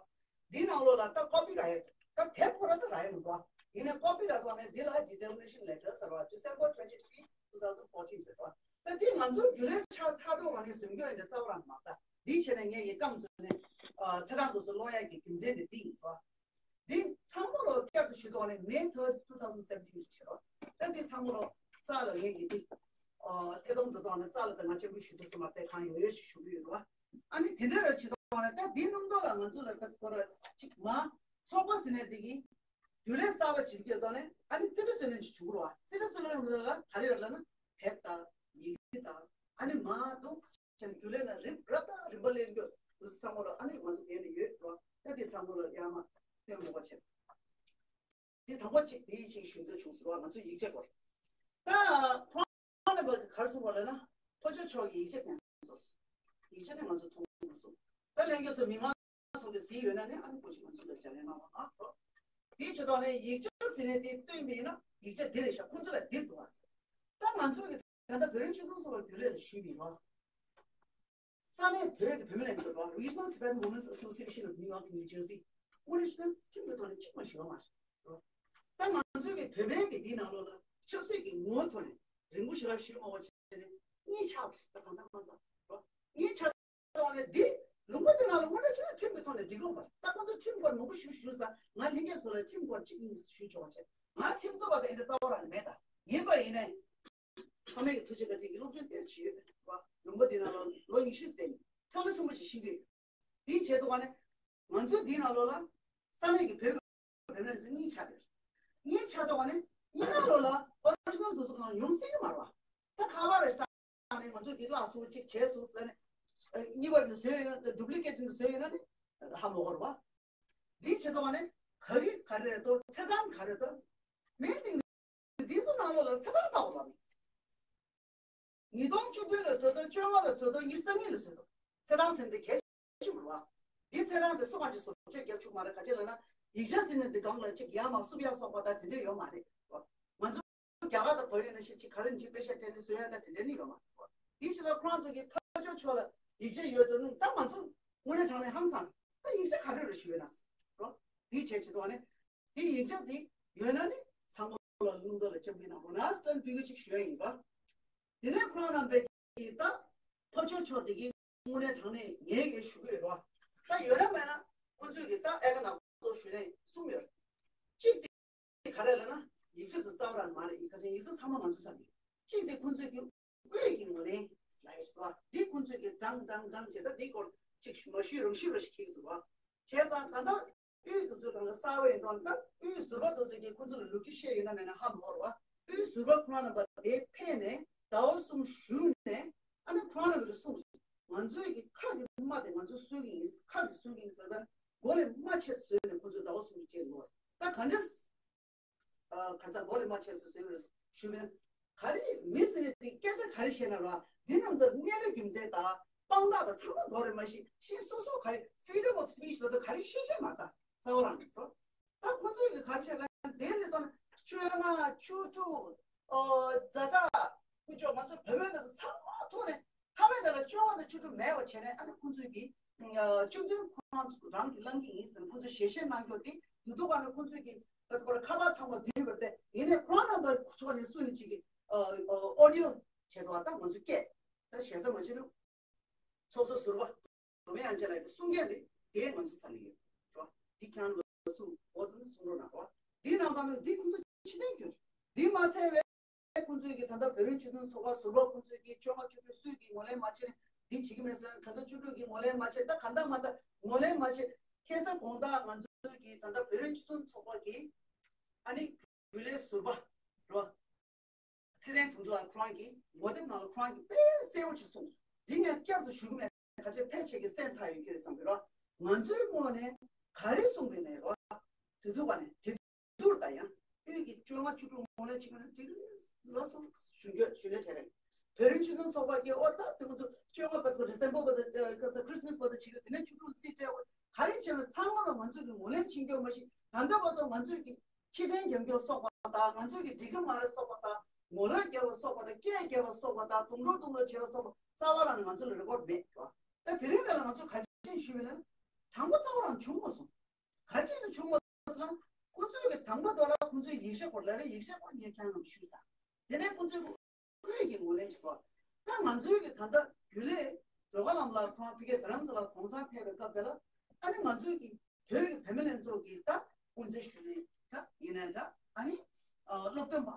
འདི་ནང་ལོགས་ལ་ད་ཀོ་པི་རག་ཡ་འདུག་ད་དེབ་ཁོ་ར་ད་རག་ཡ་མི་འདུག་བ། ཡིན་ནའི་ཀོ་པི་རག་འདུག་ནས་འདི་ལ་determination letter ཟེར་བ་December twenty three two thousand fourteen རེད་བ། ད་འདི་ང་ཚོ་རྒྱུན་ལས་ཆགས་ཚར་འདུག་བ་ནས་བཟོ་རྒྱུ་ཡིན་ན་རྩ་བ་རང་མ་ད་འདི་བྱས་ནས་ངས་ཡི་སྐམ་བཟོས་ནས་ཚེ་རང་དུ་སུ་ཀློག་ཡ་གི་རྒྱུ་མཚན་དེ་འདི་ཡིན་བ། འདི་ཚང་མ་ལོ་བསྐྱར་དུ་ཞུ་དོགས་ནས་May third two thousand seventeen རེད་ཤག་ད་འདི་ཚང་མ་ལོ་རྩ་ལ་ངས་ཀྱི་འདི་ཐད་གཏོང་འགྲོ་དོགས་ནས་རྩ་ལ་ད་ང་ཅན་པོ་ཞུ་དུ་སུ་མ་བལྟས་གང་ཡོད་ཡོད་ཅིག་ཞུ་གི་ཡོད་རེད་བ། ཨ་ནི་དེ་འདྲ་རེད་ཞུ་དོགས་ནས་ད་འདི་སྣུམ་དོགས་ལ་ང་ཚོ་ལ་ད་ཁོ་ར་ཅིག་མ་ཚོགས་པ་ཟིན་ནས་འདི་གི་རྒྱུན་ལས་གསར་པ་ཅིག་སྐྱོད་དོགས་ནས་ཨ་ནི་རྩིས་ཁྲ་རྩོད་ལེན་ཅིག་བྱུང་རོགས་ཨ། རྩིས་ཁྲ་རྩོད་ལེན་ལ་ག་རེ་ཡོད་ལ་ན་དེབ་དང་ཡི་གེ་དང་ཨ་ནི་མ་འདུག་ཅན་རྒྱུན་ལས་ལ་རིམ་རབ་དང་རིམ་པ་ལེན་རྒྱུ་འདུག་ཚང་མ་ལ་ཨ་ནི་ང་ཚོ་འདི་ནས་ཡོད་རོགས། ད་འདི་ཚང་མ་ལ་ཡང་མ་སྟོན་མོ་བ་བྱེད། འདི་དང་པོ་གཅིག་འདི་ཡིད་ཆེས་ཞུ་འདོད་བྱུང་ཟེར་བ་ང་ཚོ་ཡིག་ཆ་སྐོར། ད་ཁོང་ནས་བ་ག་རེ་གསུངས་པ་ལབ་ན་ཕོ་ཆོས་མཆོག་གི་ཡིག་ཆ་དེ་སོ་སོ། ཡིག་ཆ་དེ་ང་ཚོ་མཐོང་མ་སོང་། ད་ལྷན་རྒྱས་ཚོ་མི་མང་ཚོ་གི་གཟིགས་ཡོད་ན་ནི་ཨ་ནི་ཀུ་ཅི་ང་ཚོ་ལ་ལྗགས་ལན་གནང་བ་ཨ་ཁོ། དེའི་ཆེད་དུ་ནས་ཡིག་ཆ་ཟེར་ནས་དེ་སྟོན་པ་ཡིན་ན་ཡིག་ཆ་འདི་རེད་ཤག་ཁོང་ཚོ་ལ་འདིར་འདུག་བ། ད་ང་ཚོ་གི་ད་ལྟ་བོད་རིགས་སྤྱི་མཐུན་ཚོགས་པ་རྒྱུན་ལས་ལ་ཞུས་པ་ཡིན་ནོ། ས་གནས་བོད་ཀྱི་བུད་མེད་ལྷན་ཚོགས་རོ། Regional Tibetan Women's Association of New York and New Jersey དངོས་གནས་བྱས་ན་ཁྲིམས་ཀྱི་ཐོག་ནས་གཅིག་མ་ཞུ་བ་མ་རེད། ད་ང་ཚོའི་གི་བོད་པའི་གི་འདིའི་ནང་ལོགས་ལ་ཆབ་སྲིད་ཀྱི་ངོ་བོའི་ཐོག་ནས་རིང་པོ་ཞིག་ལ་ཞུ་མ་བ་བྱས་ནས་གཉིས་ཆགས་པ་ཞིག་ད་གང་ལྟར་མ་ལྟ་རོ། གཉིས་ཆགས་བཏང་ནས་འདི་ལུང་པ་འདི་ནང་ལ་དངོས་གནས་བྱས་ན་ཁྲིམས་ཀྱི་ཐོག་ནས་འགྲིག་གི་མ་རེད། ད་ཁོང་ཚོ་ཁྲིམས་སྐོར་མང་པོ་ཞུ་ཞུ་ས་ང་ལྷན་རྒྱས་ཚོ་ལ་ཁྲིམས་སྐོར་གཅིག་གཉིས་ཞུ་ཆོག་པ་བྱས། ང་ཁྲིམས་བཟོ་བ་དང་འདི་འདྲ་རྩ་བ་རང་ནས་མེད། ད་ཡིན་པ་ཡིན་ནའི། ཕ་མེས་ཀྱི་ཐུགས་རྗེ་བཀའ་དྲིན་གྱིས་སློབ་སྦྱོང་ཏོག་ཙམ་ཡོད་པ། ལུང་པ་འདི་ནང་ལ་ལོ་ཉི་ཤུ་ཟིན། ཐབས་ལམ་ཆེན་པོ་ཞིག་ཤེས་ཀྱི་ཡོད། དེའི་ཆེད་དུ་བ་ནི། ང་ཚོ་འདིའི་ནང་ལོགས་ལ་ས་གནས་ཀྱི་བོད་ཀྱི་བུད་མེད་ཚོ་གཉིས་ཆགས་ཡོད། གཉིས་ཆགས་དུས་བ་ནི་གཉིས་ཀ་ལོགས་ལ་ཨོ་རི་ཇི་ནལ་འདུ་ཚོགས་ཁང་ལ་ཡོང་སྲིད་ཀྱི་མ་རེད་བ། ད་ཁ་པར་རེ་བཏང་ནས་ང་ཚོ་གི་བརླག་སོང་གཅིག་བྱས་སོང་ཟེར་ནས། གཉིས་པ་ནས་བཟོས་ཡོད་ན་ཌུབ་ལི་ཀེ་ཊི་ནས་བཟོས་ཡོད་ན་ནི་ཧ་མ་གོ་རེད་བ། དེའི་ཆེད་དུ་བ་ནི་ག་གི་ག་རེ་རེད་དོ། ཚེས་གྲངས་ག་རེ་རེད་དོ། མིའི་སྟེང་ནས་འདི་ཚོ་ནང་ལོགས་ལ་ཚེས་གྲངས་བཏགས་དགོས་པ་རེད། ཉིས་སྟོང་བཅུ་བདུན་ལ་བཟོ་དོ། བཅོ་ལྔ་ལ་བཟོ་དོ། ཉི་ཤུ་རྩ་གཉིས་ལ་བཟོ་དོ། ཚེས་གྲངས་ཟེར་འདི་གལ་ཆེན་པོ་རེད་བ། འདི་ཚེས་གྲངས་དེ་སུ་གང་ཅིག་བཟོ་བཅོས་རྒྱབ་ཆོག་མ་རེད། ག་ཅི་ལབ་ན་ཡིག་ཆ་ཟེར་ནས་འདི་སྒང་ལ་ཅིག་ཡར་མར་བསུབ་ཡ་སོགས་པ་དང་དེ་འདྲ་ཡོད་མ་རེད་བ། ང་ཚོ་རྒྱ་གར་དང་བོད་ཡིན་ན་ཤི་ཅིག་ག་རེ་ཅིག་དཔེ་ཆ་སྤྲད་ནས་བཟོ་ཡ་དང་དེ་འདྲ་ནི་ཡོད་མ་རེད་བ། དེའི་ཕྱིར་ད་ཁོ་རང་ཚོ་གི་ཕར་ཕྱོགས་ཕྱོགས་ལ་ཡིག་ཆ་ཡོད་དོ་ནི་ད་ང་ཚོ་དངོས་གནས་དྲང་གནས་ཧང་སང་ད་ཡིག་ཆ་ག་རེ་རེ་ཞུ་ཡོད་ན་ཟེར་རོ། དེའི་ཆེད་ཆེད་དུ་བ་ནི། དེ་ཡིག་ཆ་དེ་ཡོད་ན་ནི་ཚང་མ་ལ་ལུང་དོ་ལ་སྤྱན་འབུལ་གནང་རོགས་གནང་ཟེར་ལན་འབུལ་གི་ཅིག་ཞུ་ཡ་ཡིན་པ། དེ་ནས་ཁོ་རང་རྣམ་པས་ཀྱིས་ད་ཕ་ཆོས་ཕྱོགས་དེ་གི་དངོས་གནས་དྲང་གནས་ངས་ཀྱིས་ཞུ་གི་ཡོད་རོགས། ད་ཡོད་ན་མེད་ན་ཁོ་ཚོས་ཀྱིས་ད་ཨེ་ཀ་ནག་པོ་ཞུ་ནས་གསུངས་ཡོད། གཅིག་དེ་ག་རེ་ལབ་ན་ཡིག་ཆ་དུ་རྩ་བ་རང་མ་རེད། ཡིག་ཁ་ཅན་ཡིག་ཆ་ཚང་མ་ང་ཚོ་ཚང་གི་གཅིག་དེ་ཁོ་ཚོས་ཀྱིས་དབུས་ཀྱི་ངོས་ལེན་སླེབས་སོ། འདི་ཁོང་ཚོས་ཀྱི་འགྲངས་འགྲངས་འགྲངས་བྱས། ད་འདི་སྐོར་ཅིག་མ་ཞུས་རང་ཞུས་ར་ཞིག་ཁྱེར་གྱི་འདུག་བ། བྱས་ཙང་ད་ལྟ་དབུས་དེ་ཚོའི་སྒང་ལ་གསར་པ་ཡིན་དོན་ད་དབུས་ཟུར་པ་དེ་ཚོས་ཀྱི་ཁོང་ཚོ་ལ་ལོ་རྒྱུས་བཤད་ཡོད་ན་མེད་ན་ཧ་མ་གོ་ར་བ། དབུས་ཟུར་པ་ཁོ་རང་རྣམ་པ་དེ་ཕེབས་ནས་ཟླ་བ་གསུམ་བཞུགས་ནས་ཨ་ནི་ཁོ་རང་རྣམ་པ་ལ་གསུངས། ང་ཚོའི་གི་ཁ་གི་རྨ་དེ་ང་ཚོ་གསོ་གི་ཡིན། ཁ་གི་གསོ་གི་ཡིན་ཟེར། ད་མགོ་ལས་རྨ་ཆད་བཟོས་ནས་ཁོང་ཚོས་ཟླ་བ་གསུམ་གྱི་རྗེས་ལོ་ད་ག་འདྲས། ཨ། ག་ས་མགོ་ལས་མ་ཆད་སོ་ཟེར་བའི་ཞུ་མིན། ག་རེ་མི་ཟེར་ནས་དེ་སྐད་ཆ་ག་རེ་བཤད་ན་ར་འདི་རྣམས་ཀྱི་གནས་ལུགས་རྒྱུ་མཚན་དང་དཔང་རྟགས་དང་ཚང་མ་མགོ་རེ་མ་ཤེས་ཤིང་སོ་སོ་ག་རེ་freedom of speech ལ་དུ་ག་རེ་ཤེས་ཤེས་མ་ད་རྩ་བ་རང་གི་འགྲོ། ད་ཁོ་ཚོས་གི་ག་རེ་བཤད་ན་དེ་ལས་དོན་བཅོ་ལྔ་བཅུ་དྲུག་ཨོ་ཛ་དྲག་ཀུ་ཅོ་ང་ཚོ་བོད་མི་འདི་ཚང་མ་ཐོག་ནས་ཐ་མའི་དེ་ལ་བཅོ་ལྔ་དང་བཅུ་དྲུག་མེད་པ་བྱས་ནས་ཨ་ནི་ཁོ་ཚོས་གི་བཅུ་བདུན་ཁོ་རང་ཚོ་རང་གི་བླང་གི་ཡིན་ཟེར་ཁོ་ཚོས་ཞལ་བཞེས་གནང་རྒྱུ་དེ་དུས་ཐོག་ག་ནས་ཁོ་ཚོས་གི་ད་ཁོ་ར་ཁ་པར་ཚང་མ་བསྡུས་པར་ཏེ་ཡིན་ནས་ཁོ་རང་རྣམ་པ་ཕྱོགས་ནས་སུ་ནས་ཅིག་གི་ཨོ་ཌི་ཡོ་བྱས་འདུག་ད་ང་ཚོ་སྐད་ད་ཞེ་ས་མ་བྱེད་རུ་ཚོགས་གཙོ་ཟུར་པ་སྒྲོལ་མ་དབྱངས་ཅན་ལགས་ཀྱི་གསུང་སྐད་དེ་དེ་ང་ཚོ་ས་ལ་ཡོད་རེད་བ། འདི་ཁྱང་ལ་སུ་འོ་དེ་ནི་གསུང་རོགས་གནང་རོགས། འདི་ནང་ལྟར་ནི་འདི་ཁོ་ཚོ་ཕྱི་བསྟན་གྱུར། འདི་མ་ཚད་པའི་ཁོང་ཚོས་ཀྱི་ད་ལྟ་བོད་རིགས་སྤྱི་མཐུན་ཚོགས་པ་ཟུར་པ་ཁོང་ཚོས་ཀྱི་བཅོ་ལྔ་བཅུ་དྲུག་སུས་ཀྱི་ངོས་ལེན་མ་བྱས་ནས་འདི་བྱེད་ཀྱི་མེད་ཟེར་ན་ད་ལྟ་བཅུ་དྲུག་གི་ངོས་ལེན་མ་བྱས་ད་ག་འདྲ་མ་ད་ངོས་ལེན་མ་བྱས་ཁ་སང་དགོང་དག་ང་ཚོས་ཀྱི་ད་ལྟ་བོད་རིགས་སྤྱི་མཐུན་ཚོགས་པ་གི་ཨ་ནི་རྒྱུན་ལས་ཟུར་པ་རོ་ཚེ་བརྟན་དོན་གྲུབ་ལགས་ཁོ་རང་གིས་ངོ་དེབ་ནང་ལ་ཁོ་རང་གིས་དཔེ་གསལ་པོ་ཅིག་གསུངས་སོང་། འདི་ངས་བསྐྱར་དུ་ཞུ་གི་མེད། ཁ་ཆེ་ཕལ་ཆེར་གྱི་སེམས་ཚ་ཡོད་ཀྱི་རེད་བསམ་གི་རོ། ང་ཚོའི་ངོས་ནས་ག་རེ་གསུངས་པའི་ནས་རོ། དེ་དུས་ག་ནས་དེ་དུས་ད་ཡང་དབུས་ཀྱི་བཅོ་ལྔ་བཅུ་དྲུག་ངོས་ལེན་བྱེད་ཀྱི་ན་འགྲིག་གི་རེད་ལོ་སོང་ཞུ་རྒྱུ་ཞུ་ལས་བྲལ་རེད། བོད་རིགས་སྤྱི་མཐུན་ཚོགས་པ་གི་ཨོ་ད་དེ་ང་ཚོ་བཅོ་ལྔ་བར་དུ་ཌི་སེམ་བར་བར་དུ་ཁ་ས་ཁྲི་སི་མ་སི་བར་དུ་བྱེད་ཀྱི་དེ་ནས་བཅུ་དྲུག་ལ་རྩིས་སྤྲད་དགོས་ག་རེ་བྱས་ན་ཚང་མ་ལ་ང་ཚོས་ཀྱི་ངོས་ལེན་བྱེད་རྒྱུ་མ་གཞི་ད་ལྟ་བར་དུ་ང་ཚོས་ཀྱི་ཕྱི་རྟེན་རྒྱབ་སྐྱོར་སོགས་པ་དང་ང་ཚོས་ཀྱི་སྒྲིག་གི་མ་རེད་སོགས་པ་དང་ངོ་ལོག་རྒྱབ་པ་སོགས་པ་དང་སྐད་རྒྱབ་པ་སོགས་པ་དང་རྡུང་རོགས་རྡུང་རོགས་བྱེད་པ་སོགས་པ་རྩ་བ་རང་ནས་ང་ཚོ་ལ་རེ་ཀོར་མེད་དོ། ད་དེ་རིང་འདི་ལ་ང་ཚོ་ག་རེ་བྱས་ཞུས་པ་ལ་དྲང་པོ་རྩ་བ་རང་བྱུང་མ་སོང་། ག་རེ་བྱས་ནས་བྱུང་མ་སོང་ལ་ཁོ་ཚོས་ཀྱི་དང་པོ་དོ་ལ་ཁོ་ཚོའི་ཡིག་ཆ་སྐོར་ལ་རེ་ཡིག་ཆ་སྐོར་ངས་ཁྱེད་རང་ལ་ཞུས་ས། དེ་ནས་ཁོ་ཚོས་དབུས་ཀྱི་ངོས་ལེན་བྱེད་པ། ད་ང་ཚོའི་གི་ད་ལྟ་རྒྱུན་ལས་སྒྲོལ་དཀར་ལྷ་མོ་ལགས་ཁོང་ཕ་གིའི་རྡ་རམ་ས་ལ་གོང་སར་ཕེབས་པའི་སྐབས་དེ་ལ་ཨ་ནི་ང་ཚོའི་གི་བོད་ཀྱི་བུད་མེད་ལྷན་ཚོགས་ཀྱི་ད་དབུ་མཛད་ཞུ་ནས་ད་ཡིན་ནའི་ད་ཨ་ནི་སློབ་སྟོན་པ་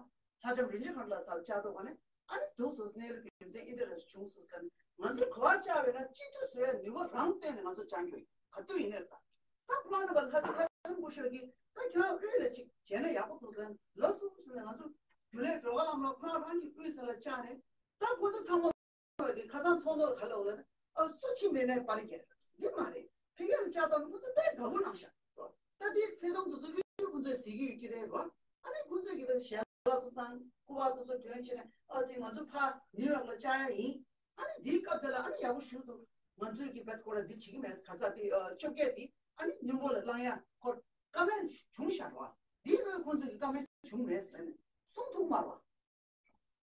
ལྷ་ལྕམ་རིན་ཆེན་མཁའ་འགྲོ་ལགས་སར་བཅར་ཐུབ་པ་ནི་ཨ་ནི་འདུག་སོ་གནས་ལུགས་རྒྱུ་མཚན་ཨིན་ཏེ་རེ་སི་བྱུང་སོང་ཟེར་ནས་ང་ཚོས་ག་བ་བཅར་བས་ན་གཅིག་སྒྲིལ་བཟོ་ཡ་ནུས་པ་རང་བཏོན་ནས་ང་ཚོ་བཅར་རྒྱུ་ཡིན་ག་དུས་ཡིན་ནའི་ད། ད་ཁོ་རང་ནང་པ་ལྷ་ལྷ་ལྷ་སྐུ་ཞབས་ཀྱིས་ད་ཁྱེད་རང་དབུས་ལ་ཅིག་བྱས་ན་ཡག་པོ་འདུག་ཟེར་ལབ་སོང་ཟེར་ནས་ང་ཚོ་རྒྱུན་ལས་སྒྲོལ་དཀར་ལྷ་མོ་ལགས་ཁོ་རང་རང་གི་དབུས་ཟེར་ལ་བཅར་ནས་ད་ཁོ་ཚོ་ཚང་མ་གི་ཁ་སང་ཚོགས་འདུ་ལ་ག་ལབ་ལབ་ན་ཨ་སུ་ཕྱིན་པའི་ནས་པར་རྒྱག་འདི་མ་རེད། ཕ་གི་ལ་བཅར་དང་ཁོ་ཚོ་དཔེ་དགའ་པོ་གནང་ཤག་རོ། ད་དེ་ཐད་གཏོང་དུ་སུ་གི་ཁོ་ཚོས་གཟིགས་ཀྱི་ཡོད་ཀྱི་རེད་རོ། ཨ་ནི་ཁོ་ཚོས་ཀྱི་བས་ཞལ་ལག་ཏུ་བཏང་སྐུ་པར་དུ་སུ་སྒྲོན་བྱས་ནས་ཨ་ཙི་ང་ཚོ་ཕ་ནིའུ་ཡོག་ལ་བཅར་ཡ་ཡིན། ཨ་ནི་འདིའི་སྐབས་དེ་ལ་ཨ་ནི་ཡག་པོ་ཞུ་འདུག་ང་ཚོའི་གི་བེད་ཁོ་ར་འདི་བྱེད་ཀྱི་མེད་ག་ས་དེ་ཨ་བཅོ་བརྒྱད་དེ་ཨ་ནི་སྙིང་པོ་ལ་བླང་ཡ་ཁོ་བཀའ་མོལ་བྱུང་ཤག་རོ། འདིའི་དབུས་ཁོང་ཚོའི་གི་བཀའ་མོལ་བྱུང་མེད་ཟེར་ནས་གསུང་ཐུབ་མ་རོ།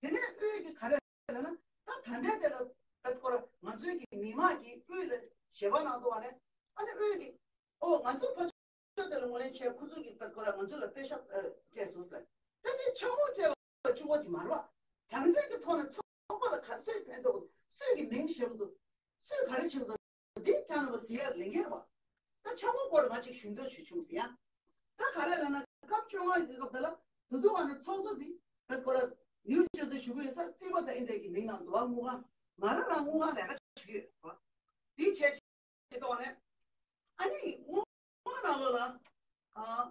དེ་ནས་དབུས་ཀྱི་ག་རེ་ལབ་ན་ད་ད་ལྟའི་དེ་ལ་བེད་ཁོ་ར་ང་ཚོའི་གི་མི་མང་གི་དབུས་ལ་ཞལ་པར་གནང་འདུག་བ་ནས་ཨ་ནི་དབུས་ཀྱི་ཨོ་ང་ཚོ་ཕ་ཆོས་དེ་ལ་ངོས་ལེན་བྱས་ཁོ་ཚོ་གི་བེད་ཁོ་ར་ང་ཚོ་ལ་པེ་ཤག་སྤྲད་སོང་ཟེར། ད་དེ་ཆག་སྒོ་སྤྲད་པ་གཅིག་པོ་དེ་མ་རེད་བ། དྲང་བདེན་གྱི་ཐོག་ནས་ཚོགས་པ་ལ་ག་སུས་ཕན་ཐོགས་འདུག་སུས་ཀྱི་མིང་བཞག་འདུག་སུས་ག་རེ་བྱེད་འདུག་འདི་ཐད་ནས་བ་ཟེར་ཡ་ལས་འགན་རེད་བ། ད་ཆག་སྒོ་སྐོར་ང་ཅིག་ཞུ་འདོད་ཞུ་བྱུང་ཟེར་ཡ། ད་ག་རེ་ལབ་ན་སྐབས་བཅོ་ལྔ་གི་སྐབས་དེ་ལ་དུ་དུ་བ་ནས་ཚོགས་གཙོ་དེ་བེད་ཁོ་ར་ནིའུ་ཇར་སི་བཞུགས་ཡོད་ས་རྩིས་པ་དང་ཨིན་དྲ་གི་མིང་ནང་འདུག་བ། དངུལ་ཁང་ང་རང་རང་དངུལ་ཁང་ལས་ཀ་བྱེད་ཀྱི་ཡོད་བ། དེ་བྱས་ཅི་ཐོག་ནས། ཨ་ནི་སྔོན་མ་ནང་ལོགས་ལ། ཨ།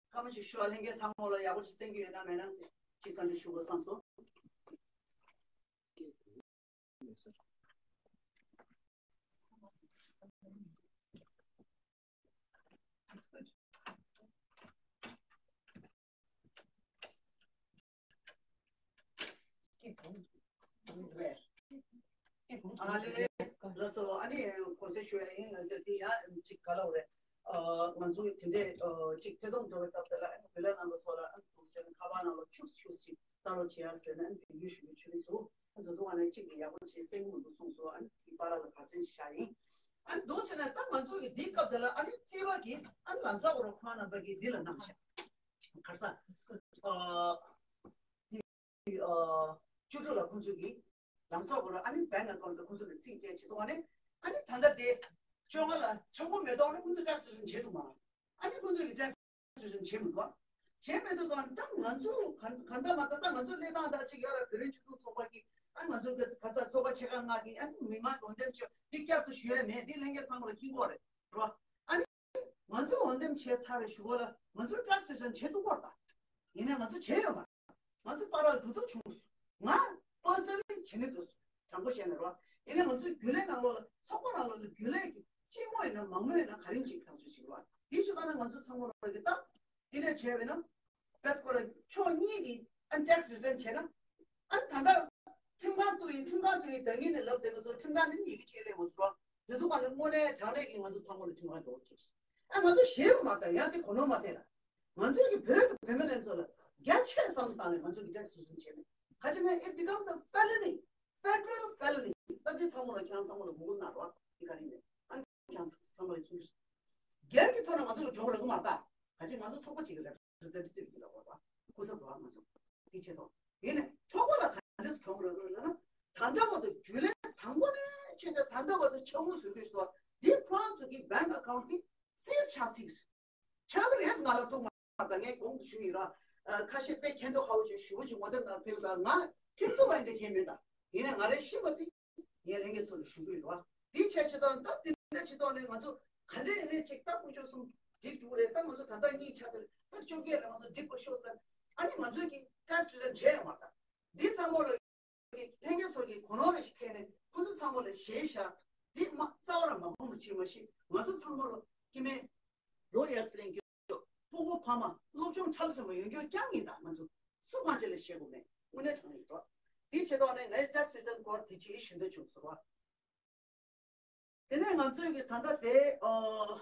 སྐར་མ་ཞིག་ཞུ་བ་ལྷན་རྒྱས་ཚང་མ་ལ་ཡག་པོ་ཞིག་གསན་རྒྱུ་ཡོད་ན་མེད་ན་ཅིག་བཀའ་འདྲི་ཞུ་དགོས་བསམ་སོང་། ཨ་ལེ། ལགས་སོ། ཨ་ནི་གོང་གསལ་ཞུ་ཡ་ཡིན། ང་ཚོ་འདི་ཡང་ཅིག་ག་ལ་འོ་རེད། ཨ། ང་ཚོ་དེ་འདྲས་ཨ་ཅིག་ཐད་གཏོང་འགྲོ་བའི་སྐབས་དེ་ལ་ཨ་ནི་བོད་ལྭ་རྣམ་པ་ཚོ་ལ་ཨ་ནི་གོང་གསལ་ཁ་པར་ནང་ལ་ཁྱུག་ཁྱུག་ཅིག་ལྟ་རོགས་བྱེད་ཡ་ཟེར་ནས་ཨ་ནི་བེད་སྤྱོད་ཞུ་རྒྱུ་བྱུང་སོང་། ཨ་ནི་ད་དུང་ཨ་ནི་ཅིག་གི་ཡག་པོ་བྱེད་སེམས་མི་འདུག་གསུངས་སོང་། ཨ་ནི་དེའི་བར་ལ་ག་ཚོད་བཞག་ཡིན། ཨ་ནི་འདུག་སེ། ན་ད་ང་ཚོ་གི་འདིའི་སྐབས་དེ་ལ་ཨ་ནི་རྩིས་པ་གི་ཨ་ནི་ལམ་སང་ཁོ་རང་ཁོང་རྣམ་པ་གི་འདི་ལ་གནང་བཞག་ག་ས་ཨ་འདི་ཨ་བཅུ་དྲུག་ལ་ཁོང་ཚོ་གི་ལམ་སང་ཁོ་རང་ཨ་ནི་bank account ལ་ཁོང་ཚོ་ལ་རྩིས་བཅད་བྱེད་དུས་ཨ་ནི་ཨ་ནི་ད་ལྟ་དེ་བཅོ་ལྔ་ལ་ཆག་སྒོ་མེ་ཏོག་ནི་ཁོང་ཚོ་tax return བྱེད་ཐུབ་མ་རེད། ཨ་ནི་ཁོང་ཚོ་གི་tax return བྱེད་མི་འདུག་བྱེད་མི་འདུག་དང་ད་ང་ཚོ་ག་ག་འདྲ་མ་ད་ད་ང་ཚོ་གནས་སྟངས་ད་ཅིག་ཡོད་ར། བོད་རིགས་སྤྱི་མཐུན་ཚོགས་པ་གི་ཨ་ང་ཚོ་གི་ག་ས་ཚོགས་པ་ཆེ་ཁག་ལྔ་གི་ཨ་ནི་མི་མང་འོས་འདེམས་བྱེད་འདི་བསྐྱར་དུ་ཞུ་ཡ་མེད། འདི་ལྷན་རྒྱས་ཚང་མ་ལ་མཁྱེན་གྱི་རེད་ར། ཨ་ནི་ང་ཚོ་འོས་འདེམས་བྱས་ཚར་བའི་གཞུག་གུ་ལ་ང་ཚོ་tax return བྱེད་ཐུབ་ཀྱི་རེད། ད་ཡིན་ནའི་ང་ཚོ་བྱས་ཡོད་མ་རེད། ང་ཚོ་པཱ་ལགས་འགྲོ་ཐུབ་བྱུང་སོང་། ང་personally བྱེད་ནི་འདུག་དྲང་པོ་བཤད་ན་རོ། ཡིན་ནའི་ང་ཚོའི་རྒྱུན་ལས་ནང་ལོགས་ལ་ཚོགས་པ་ནང་ལོགས་ལ་རྒྱུན་ལས་ཀྱི་སྤྱི་མོ་ཡིན་ན་མང་མོ་ཡིན་ན་ག་རེ་ཅིག་ཐག་གཅོད་བྱེད་དགོས་རེད། དེ་བྱེད་སྟངས་ནི་ང་ཚོ་ཚང་མ་ལོགས་ཀྱི་ད་དེ་འདྲ་བྱས་པས་ན་བེད་ཁོ་ར་ཕྱོགས་གཉིས་ཀྱི་ཨ་tax return བྱས་ན་ཨ་ད་ལྟ་ཁྲིམས་ཁང་དུ་ཡིན། ཁྲིམས་ཁང་དུ་ཡིན་ད་ངེད་ནས་ལབ་བསྡད་ཀྱི་འདུག་ཁྲིམས་ཁང་ནས་ཡི་གེ་ཅིག་སླེབས་མ་སོང་རོ། དེ་ཚོ་ག་ནས་དངོས་གནས་དྲང་གནས་ཀྱི་ང་ཚོ་ཚང་མ་ལ་ཁྲིམས་ཁང་འགྲོ་གི་ཨ་ང་ཚོ་ཞེད་པ་མ་བཏང་ཡང་དེ་གོ་ནོར་མ་ཐེབས་ལ། ང་ཚོའི་གི་བོད་ཀྱི་བུད་མེད་ལྷན་ཚོགས་ལ་རྒྱ་ཆེ་བསམ་བློ་བཏང་ནས་ང་ཚོའི་གི་tax return བྱས་མེད། ག་ཅི་ན་it becomes a felony, federal felony. ད་འདི་ཚང་མ་ལ་ཁྱེད་རང་ཚང་མ་ལ་གུ་གུལ་གནང་རོགས། འདི་ག་རེ་ཡིན་མེད། ཨ་ནི་ཁྱེད་རང་ཚང་མ་ལ་མཁྱེན་གྱི་རེད། སྒེར་གྱི་ཐོག་ནས་ང་ཚོ་ལ་གྱོང་རག་གི་མ་རེད་ད། ག་ཅི་ང་ཚོ་ཚོགས་པ་གཅིག་གི་representative ཡིན་ལ་གོ་རོགས། སྐུ་ཚབ་རོགས་ང་ཚོ་འདི་བྱེད་དོ། ཡིན་ནས་ཚོགས་པ་ལ་ག་འདྲས་གྱོང་རག་གི་རེད་ལབ་ན། ད་ལྟ་བར་དུ་རྒྱུན་ལས་དང་པོ་ནས་ཆེད་དུ་ད་ལྟ་བར་དུ་ཆ་དངུལ་ཟུར་སྐྱོད་ཞུ་བ་འདི་ཁོ་རང་ཚོ་གི་bank account འདི་སིས་ཆགས་སྲིད་ཀྱི་རེད། ཆགས་ཀྱི་རེད་ང་ལ་ཐུག་མ་རེད། ད་ངས་གོང་དུ་ཞུས་ཡིན་ར། ཨ་ཁ་ཤས་དཔེ་མཁྱེན་མདོག་ཁ་པོ་ཅིག་ཞུ་བ་ཅིག་ངོ་དེབ་ནང་ཕེབས་ད་ང་ཁྲིམས་བཟོ་བ་ཡིན་དེ་མཁྱེན་མེད་ད། ཡིན་ནའི་ང་རའི་ཤེས་པ་དེ་ངས་ལྷན་རྒྱས་ཚོ་ལ་ཞུ་གི་ཡོད་ར། དེ་བྱས་ཆེད་དོན་ད་དེ་འདྲ་ཆེད་དོན་ནས་ང་ཚོ་ག་འདྲས་ཡིན་ནའི་ཅིག་ད་དཀོན་མཆོག་གསུམ་འགྲིག་འགྲོ་གི་རེད། ད་ང་ཚོ་ད་ལྟ་གཉིས་ཆགས་ཏེ་ད་བཅོ་བརྒྱད་ལ་ང་ཚོ་འགྲིག་པ་ཤོག་ཟེར། ཨ་ནི་ང་ཚོས་ཀྱི་tax return བྱས་ཡོད་མ་རེད་ད། འདི་ཚང་མ་ལ་ལྷན་རྒྱས་ཚོ་གིས་གོ་ནོར་རེ་ཞིག་ཐེག་ནས་ཁོ་ཚོ་ཚང་མ་ལ་ཞེད་བཞག་འདི་མ་རྩ་བ་ར་མ་གོ་མ་ཕྱིན་མ་ཤི་ང་ཚོ་ཚང་མ་ལ་སྐྱེ་དམན་ལོ་ཡར་སེ་ལེན་རྒྱུ་སྤུ་གུ་ཕ་མ་སློབ་སྦྱོང་ཁྲ་ལ་ཆེན་པོ་ཡོང་རྒྱུ་རྐྱང་ཡིན་ད། ང་ཚོ་སུ་གང་ཅི་ལ་ཞེད་དགོས་མེད། དངོས་གནས་དྲང་གནས་ཡིན་རོགས། འདི་བྱེད་དོགས་ནས་ངའི་tax return སྐོར་དེ་ཅིག་ཞུ་འདོད་བྱུང་སོང་རོགས། དེ་ནས་ང་ཚོས་ཀྱི་ད་ལྟ་དེ་ཨོ།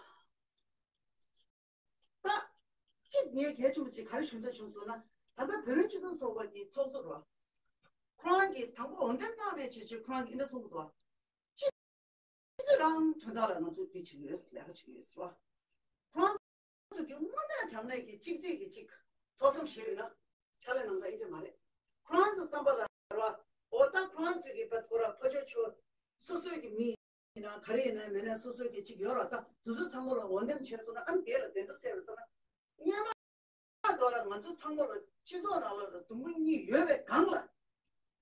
ད་གཅིག་ངས་གལ་ཆེན་པོ་ཅིག་ག་རེ་ཞུ་འདོད་བྱུང་སོང་ན། ད་ལྟ་བོད་རིགས་སྤྱི་མཐུན་ཚོགས་པ་གི་ཚོགས་གཙོ་ར། ཁོ་རང་གིས་དང་པོ་འོས་འདེམས་གནང་ནས་བྱེད་ཆེད་ཁོ་རང་གིས་འདི་འདྲ་གསུང་གི་འདུག་གཅིག་གཅིག་རང་དོན་དག་ལ་ང་ཚོས་འདི་བྱེད་ཀྱི་ཡོད། ལས་ཀ་བྱེད་ཀྱི་ཡོད་ཟེར་བ། ཁོ་རང་ཚོ་གི་དངོས་གནས་དྲང་གནས་ཀྱི་གཅིག་གཅིག་གིས་གཅིག་ཐོག་བསམ་བཞེས་ཡོད་ན་ཕྱག་ལས་གནང་ད་ཨིན་འདྲ་མ་རེད། ཁོ་རང་ཚོ་བསམ་པ་ལ་ར་འོ་ད་ཁོ་རང་ཚོ་གི་བ་ཁོ་ར་ཕ་ཆོས་ཆོས་སོ་སོའི་གི་མི་ཡིན་ན་ག་རེ་ཡིན་ན་མེད་ན་སོ་སོའི་གི་གཅིག་ཡོད་ར། ད་དུ་ཚོ་ཚང་མ་ལ་འོས་འདེམས་བྱས་སོང་ན་ཨ་ནི་དེ་ལ་བདེན་མཐའ་གསལ་བ་བསམ་ན་སྔོན་མ་དོ་ལ་ང་ཚོ་ཚང་མ་ལ་སྤྱི་ཚོགས་ནང་ལ་དུམ་བུ་གཉིས་ཡོད་པའི་སྒང་ལ་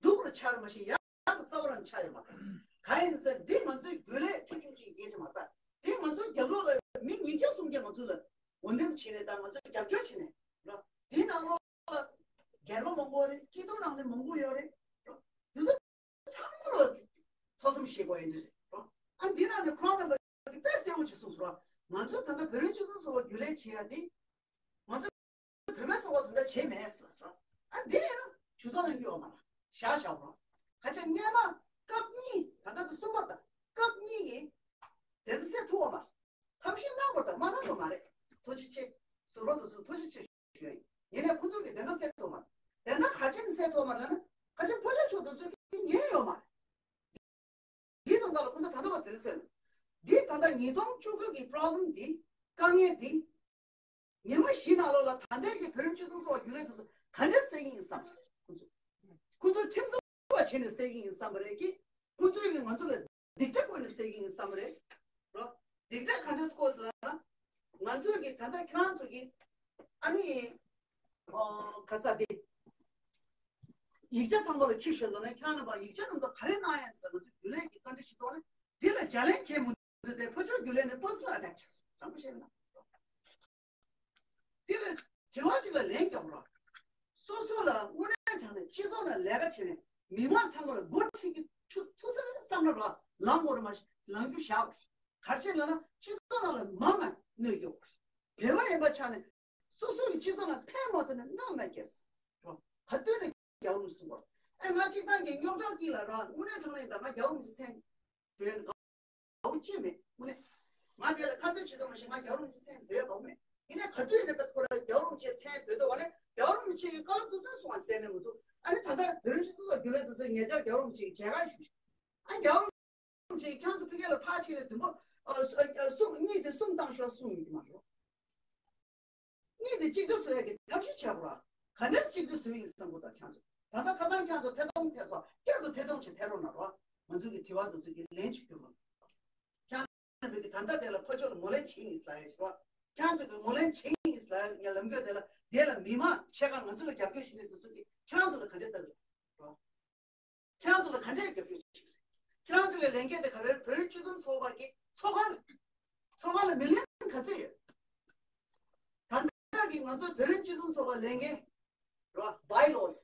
སྡུག་རུ་ཆགས་ར་མ་ཤེས་ཡག་རུ་རྩ་བ་རང་ཆགས་ཡོད་མ་རེད། གང་ཡིན་ཟེར་འདི་ང་ཚོའི་རྒྱུན་ལས་ཆུང་ཆུང་ཅིག་ཡིན་གྱི་མ་རེད། འདི་ང་ཚོའི་རྒྱབ་ལོགས་ལ་མི་ཉིས་བརྒྱ་སུམ་བརྒྱ་ང་ཚོ་ལ་འོས་འདེམས་བྱས་ནས་ད་ང་ཚོ་རྒྱབ་སྐྱོར་བྱས་ནས་ར། འདི་ནང་ལོགས་ལ་རྒྱལ་པོ་མང་པོ་རེད། སྐྱིད་སྡུག་ནང་ནས་མང་པོ་ཡོད་རེད་ར། འདི་ཚོ་ཚང་མ་ལ་ཐོག་བསམ་བཞེས་དགོས་ཡིན་གྱི་རེད་རོ། ཨ་འདི་ནང་ནས་ཁོ་རང་རྣམ་པ་གིས་དཔེ་གསལ་པོ་ཅིག་གསུངས་སོང་ར། ང་ཚོ་ད་ལྟ་བོད་རིགས་སྤྱི་མཐུན་ཚོགས་པ་རྒྱུན་ལས་བྱེད་ཡ་འདི་ང་ཚོ་བུད་མེད་ཚོགས་པ་དེ་འདྲ་བྱས་མེད་ཟེར་ལ་སོང་། ཨ་འདི་ཡིན་ན་ཇུས་གཏོགས་གནང་རྒྱུ་ཡོད་མ་རེད། བཞག་བཞག་རོ། ག་ཅི་སྔོན་མ་སྐབས་གཉིས་ད་ལྟ་དུ་གསུམ་པ་དང་སྐབས་གཉིས་ཀྱི་དེ་ཚོ་སེལ་ཐུབ་པ་མ་རེད། ཐབས་ཤེས་གནང་དགོས་དང་མ་གནང་དགོས་མ་རེད། ཐུགས་རྗེ་ཆེ། ཟུར་པ་དེ་ཚོ་ཐུགས་རྗེ་ཆེ་ཞུ་ཡ་ཡིན། ཡིན་ནའི་ཁོ་ཚོ་གིས་དེ་འདྲ་སེལ་ཐུབ་མ་རེད། དེ་འདྲ་ག་ཅི་ནས་སེལ་ཐུབ་མ་རེད་ལབ་ན་ག་ཅི་ཕོ་ཆོས་ཆོས་དེ་ཚོ་གིས་ཉན་ཡོད་མ་རེད། འདིའི་དོན་དག་ལ་ཁོ་ཚོ་ད་ལྟ་བར་དེ་འདྲ་སེལ། འདི་ད་ལྟ་ཉིས་སྟོང་བཅུ་དགུ་གི་problem འདི་དཀའ་ངལ་འདི་ཉི་མ་བཞི་ནང་ལོགས་ལ་ད་ལྟའི་གི་བོད་རིགས་སྤྱི་མཐུན་ཚོགས་པ་རྒྱུན་ལས་དེ་ཚོ་ག་འདྲ་སེལ་གྱི་ཡིན་བསམ། ཁོ་ཚོ་ཁོ་ཚོ་ཁྲིམས་བཟོ་བ་བྱས་ནས་སེལ་གྱི་ཡིན་བསམ་པ་རེད་ཀི། ཁོ་ཚོས་ཀྱི་ང་ཚོ་ལ་སྡིག་སྒྲིབ་བཀོད་ནས་སེལ་གྱི་ཡིན་བསམ་པ་རེད། རོ། སྡིག་སྒྲིབ་ག་འདྲས་བཀོད་ཟེར་ན། ང་ཚོས་ཀྱི་ད་ལྟ་ཁྱེད་རང་ཚོ་གི་ཨ་ནི་ཨོ་ག་ས་དེ་ཡིག་ཆ་ཚང་མ་ལ་ཁྱི་ཤོད་ལ་ནས་ཁྱེད་རང་རྣམ་པ་ཡིག་ཆ་རྣམས་དང་ག་རེ་གནང་ཡ་ཟེར་ང་ཚོ་རྒྱུན་ལས་ཀྱི་བཀའ་འདྲི་ཞིག་གཏོང་ནས་འདི་ལ་ལྗགས་ལན་ཁྱེད་མུ་མཐུད་དེ་ཕོ་ཆོས་རྒྱུན་ལས་ནས་པར་སོ་ནལ་ཨ་ཊེག་བྱས་སོང་། དྲང་པོ་བཤད་ན། འདི་ལ་དྲི་བ་གཅིག་ལ་ལན་རྒྱག་རོགས། སོ་སོ་ལ་དངོས་གནས་དྲང་གནས་སྤྱི་ཚོགས་ནང་ལས་ཀ་བྱས་ནས་མི་མང་ཚང་མ་ལ་འགོ་ཁྲིད་ཀྱི་ཆུ་ཐུག་ས་རེད་བསམ་ན་རོགས་ལངས་དགོས་རེད་མ་གཞི་ལངས་རྒྱུ་བཞག་ག་རེ་བྱས་ལབ་ན་སྤྱི་ཚོགས་ནང་ལ་མང་ང་གནོད་རྒྱུ། བོད་པ་ཡིན་པ་ཆགས་ནས་སོ་སོ་གི་སྤྱི་ཚོགས་ནང་ཕན་མ་ཐོགས་ནས་གནོད་མ་སྐྱེལ། རོགས་ག་དུས་ནས་རྒྱལ་བ་རིན་པོ་ཆེ་གསུང་གོ། ཨེ་ང་གཅིག་ཐང་གི་རྙོག་དྲ་སྐྱིད་ལ་ར་དངོས་གནས་དྲང་གནས་ཡིན་ད་ང་རྒྱལ་བ་རིན་པོ་ཆེ་མཚན་བོད་ཡིན་དགའ་བོ་ཅི་མེད་དངོས་གནས། ང་དེ་ལ་ཁ་གཏད་བྱེད་དུ་མ་ཤེས་ང་རྒྱལ་བ་རིན་པོ་ཆེ་མཚན་བོད་དགའ་བོ་མེད། ཡིན་ནའི་ག་དུས་ནས་པད་ཁོ་ར་རྒྱལ་བ་རིན་པོ་ཆེ་མཚན་བོད་དོ་བ་ནས་རྒྱལ་བ་རིན་པོ་ཆེ་གི་བཀའ་སློབ་དུ་ཚན་གསུང་བ་གསན་ནས་མི་འདུག་ཨ་ནི་ད་ལྟ་བོད་རིགས་སྤྱི་ཚོགས་རྒྱུན་ལས་དུ་ཚན་ཉེ་ཆར་རྒྱལ་བ་རིན་པོ་ཆེ་གི་མཇལ་ཁ་ཞུ་ཞིག་ཨ་རྒྱལ་བ་རིན་པོ་ཆེ་གི་ཁྱང་སུ་ཕི་ཀེ་ལ་ཕར་ཕྱིན་ནས་དུམ་བུ་ གསུམ། གཉིས་དེ་གསུམ་བཏང་ཤོག་གསུམ་ཡོད་ཀྱི་མ་རེད། གཉིས་དེ་གཅིག་སྒྲིལ་བཟོ་ཡ་གི་ཐབས་ཤེས་བྱེད་དགོས་ར། ག་འདྲས་གཅིག་སྒྲིལ་བཟོ་ཡིན་བསམ་གོ་ད་ཁྱང་ཚོ། ད་ལྟ་ཁ་སང་ཁྱང་ཚོ་ཐད་གཏོང་ཐད་སོ་བསྐྱར་དུ་ཐད་གཏོང་བྱེད་ཐད་རོགས་གནང་རོགས། ང་ཚོ་གི་དྲི་བ་དེ་ཚོ་གི་ལན་ཅིག་སྐྱོན་རོགས། ཁྱང་ཚོ་གི་ད་ལྟ་དེ་ལ་ཕ་ཕྱོགས་ལ་ངོས་ལེན་བྱེད་ཡིན་ཟེར་ཡ་ཞིག་རོགས། ཁྱང་ཚོ་གི་ངོས་ལེན་བྱེད་ཡིན་ཟེར་ཡ་ལམ་སྐྱོད་དེ་ལ་དེ་ལ་མི་མང་ཆེ་ཁག་ང་ཚོ་ལ་རྒྱབ་སྐྱོར་ཞུ་མཁན་དེ་ཚོ་གི་ཁྱང་ཚོ་ལ་ག་འདྲས་ལྟ་གི་རོགས། ཁྱེད་རང་ཚོ་ལ་ག་འདྲས་རྒྱབ་སྐྱོར་བྱེད་ཀྱི་རེད། ཁྱེད་རང་ཚོ་གི་ལས་འགན་དེ་ག་རེ་རེད། བོད་རིགས་སྤྱི་མཐུན་ཚོགས་པ་གི་ཚོགས་ཁང་རེད། ཚོགས་ཁང་ལ་མི་ལེན་ག་ཚོད་ཡོད། ད་ལྟ་གི་ང་ཚོ་བོད་རིགས་སྤྱི་མཐུན་ཚོགས་པ་ལས་འགན་རེད་བ། བྷའི་ལོ་བྱས་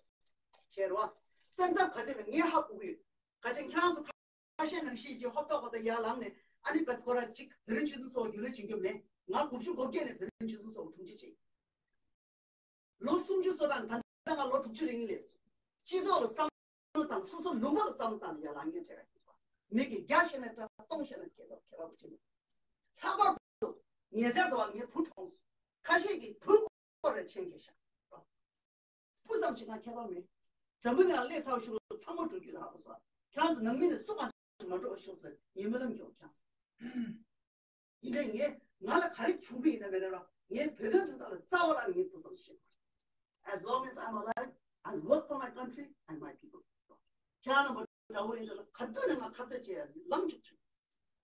རེད་བ། སེམས་འཚབ་ག་ཚོད་མེད། ངས་ཧ་གོ་གི་ཡོད། ག་ཚོད་ཁྱེད་རང་ཚོ་ཁ་ཤས་ནང་བཞིན་གྱི་ཧོབ་ཏོག་ཧོབ་ཏོག་ཡར་ལངས་ནས་ཨ་ནི་བད་ཁོ་ར་གཅིག་བོད་རིགས་སྤྱི་མཐུན་ཚོགས་པ་རྒྱུན་ལས་བྱེད་རྒྱུ་མེད། ང་དགུ་བཅུ་གོ་བརྒྱད་ནས་བོད་རིགས་སྤྱི་མཐུན་ཚོགས་པ་དྲུང་ཆེ་བྱས། ལོ་སུམ་ཅུ་སོ་གྲངས། ད་ལྟ་ང་ལོ་དྲུག་ཅུ་རེ་གཉིས་སླེབས་སོང་། སྤྱི་ཚོགས་ལ་བསམ་བློ་བཏང་། སོ་སོ་ལུང་པ་ལ་བསམ་བློ་བཏང་ནས་ཡར་ལངས་མཁན་བྱས་པ་ཡིན་པ། མི་གིས་བརྒྱ་བཤད་ན་འདྲ། སྟོང་བཤད་ན་ཁྱད་པར་ཁྱད་པར་ཅི་མེད། ལྷག་པར་དུ་ཉེ་ཆར་དུ་བ་ངའི་བུ་གྲོངས་སོང་། ཁ་ཤས་ཀྱིས་བུ་སྐོར་རེ་མཁྱེན་གྱི་ཤག་སྤུ་ཙམ་ཞིག་ང་ཁྱད་པར་མེད། འཛམ་བུ་གླིང་ལ་སླེབས་ཚར་བ་ཞིག་ལ་ཚང་མ་འགྲོ་རྒྱུ་ལ་ཧ་གོ་སོང་། ཁྱེད་རང་ཚོ་ནང་མི་ནས་སུ་གང་མ་འགྲོ་བ་ཤོག་ཟེར་ངས་སྨོན་ལམ་རྒྱག་ཁྱེད་ཚོ། ཡིན་ནའི་ངས་ང་ལ་ག་རེ་བྱུང་བ་ཡིན་ན་མེད་ན་ར། ངས་བོད་དོན་དོན་དག་ལ་རྩ་བ་ལ་ངས་ཕུགས་བསམ་ཞིག་བཞེས། As long as I'm alive, I work for my country and my people. ཁྱེད་རང་རྣམ་པ་འདྲ་བོ་ཡིན་ན་ལ་ག་དུས་ནས་ང་ཁ་གཏད་བཅག་ཡ་ལངས་བཅུག་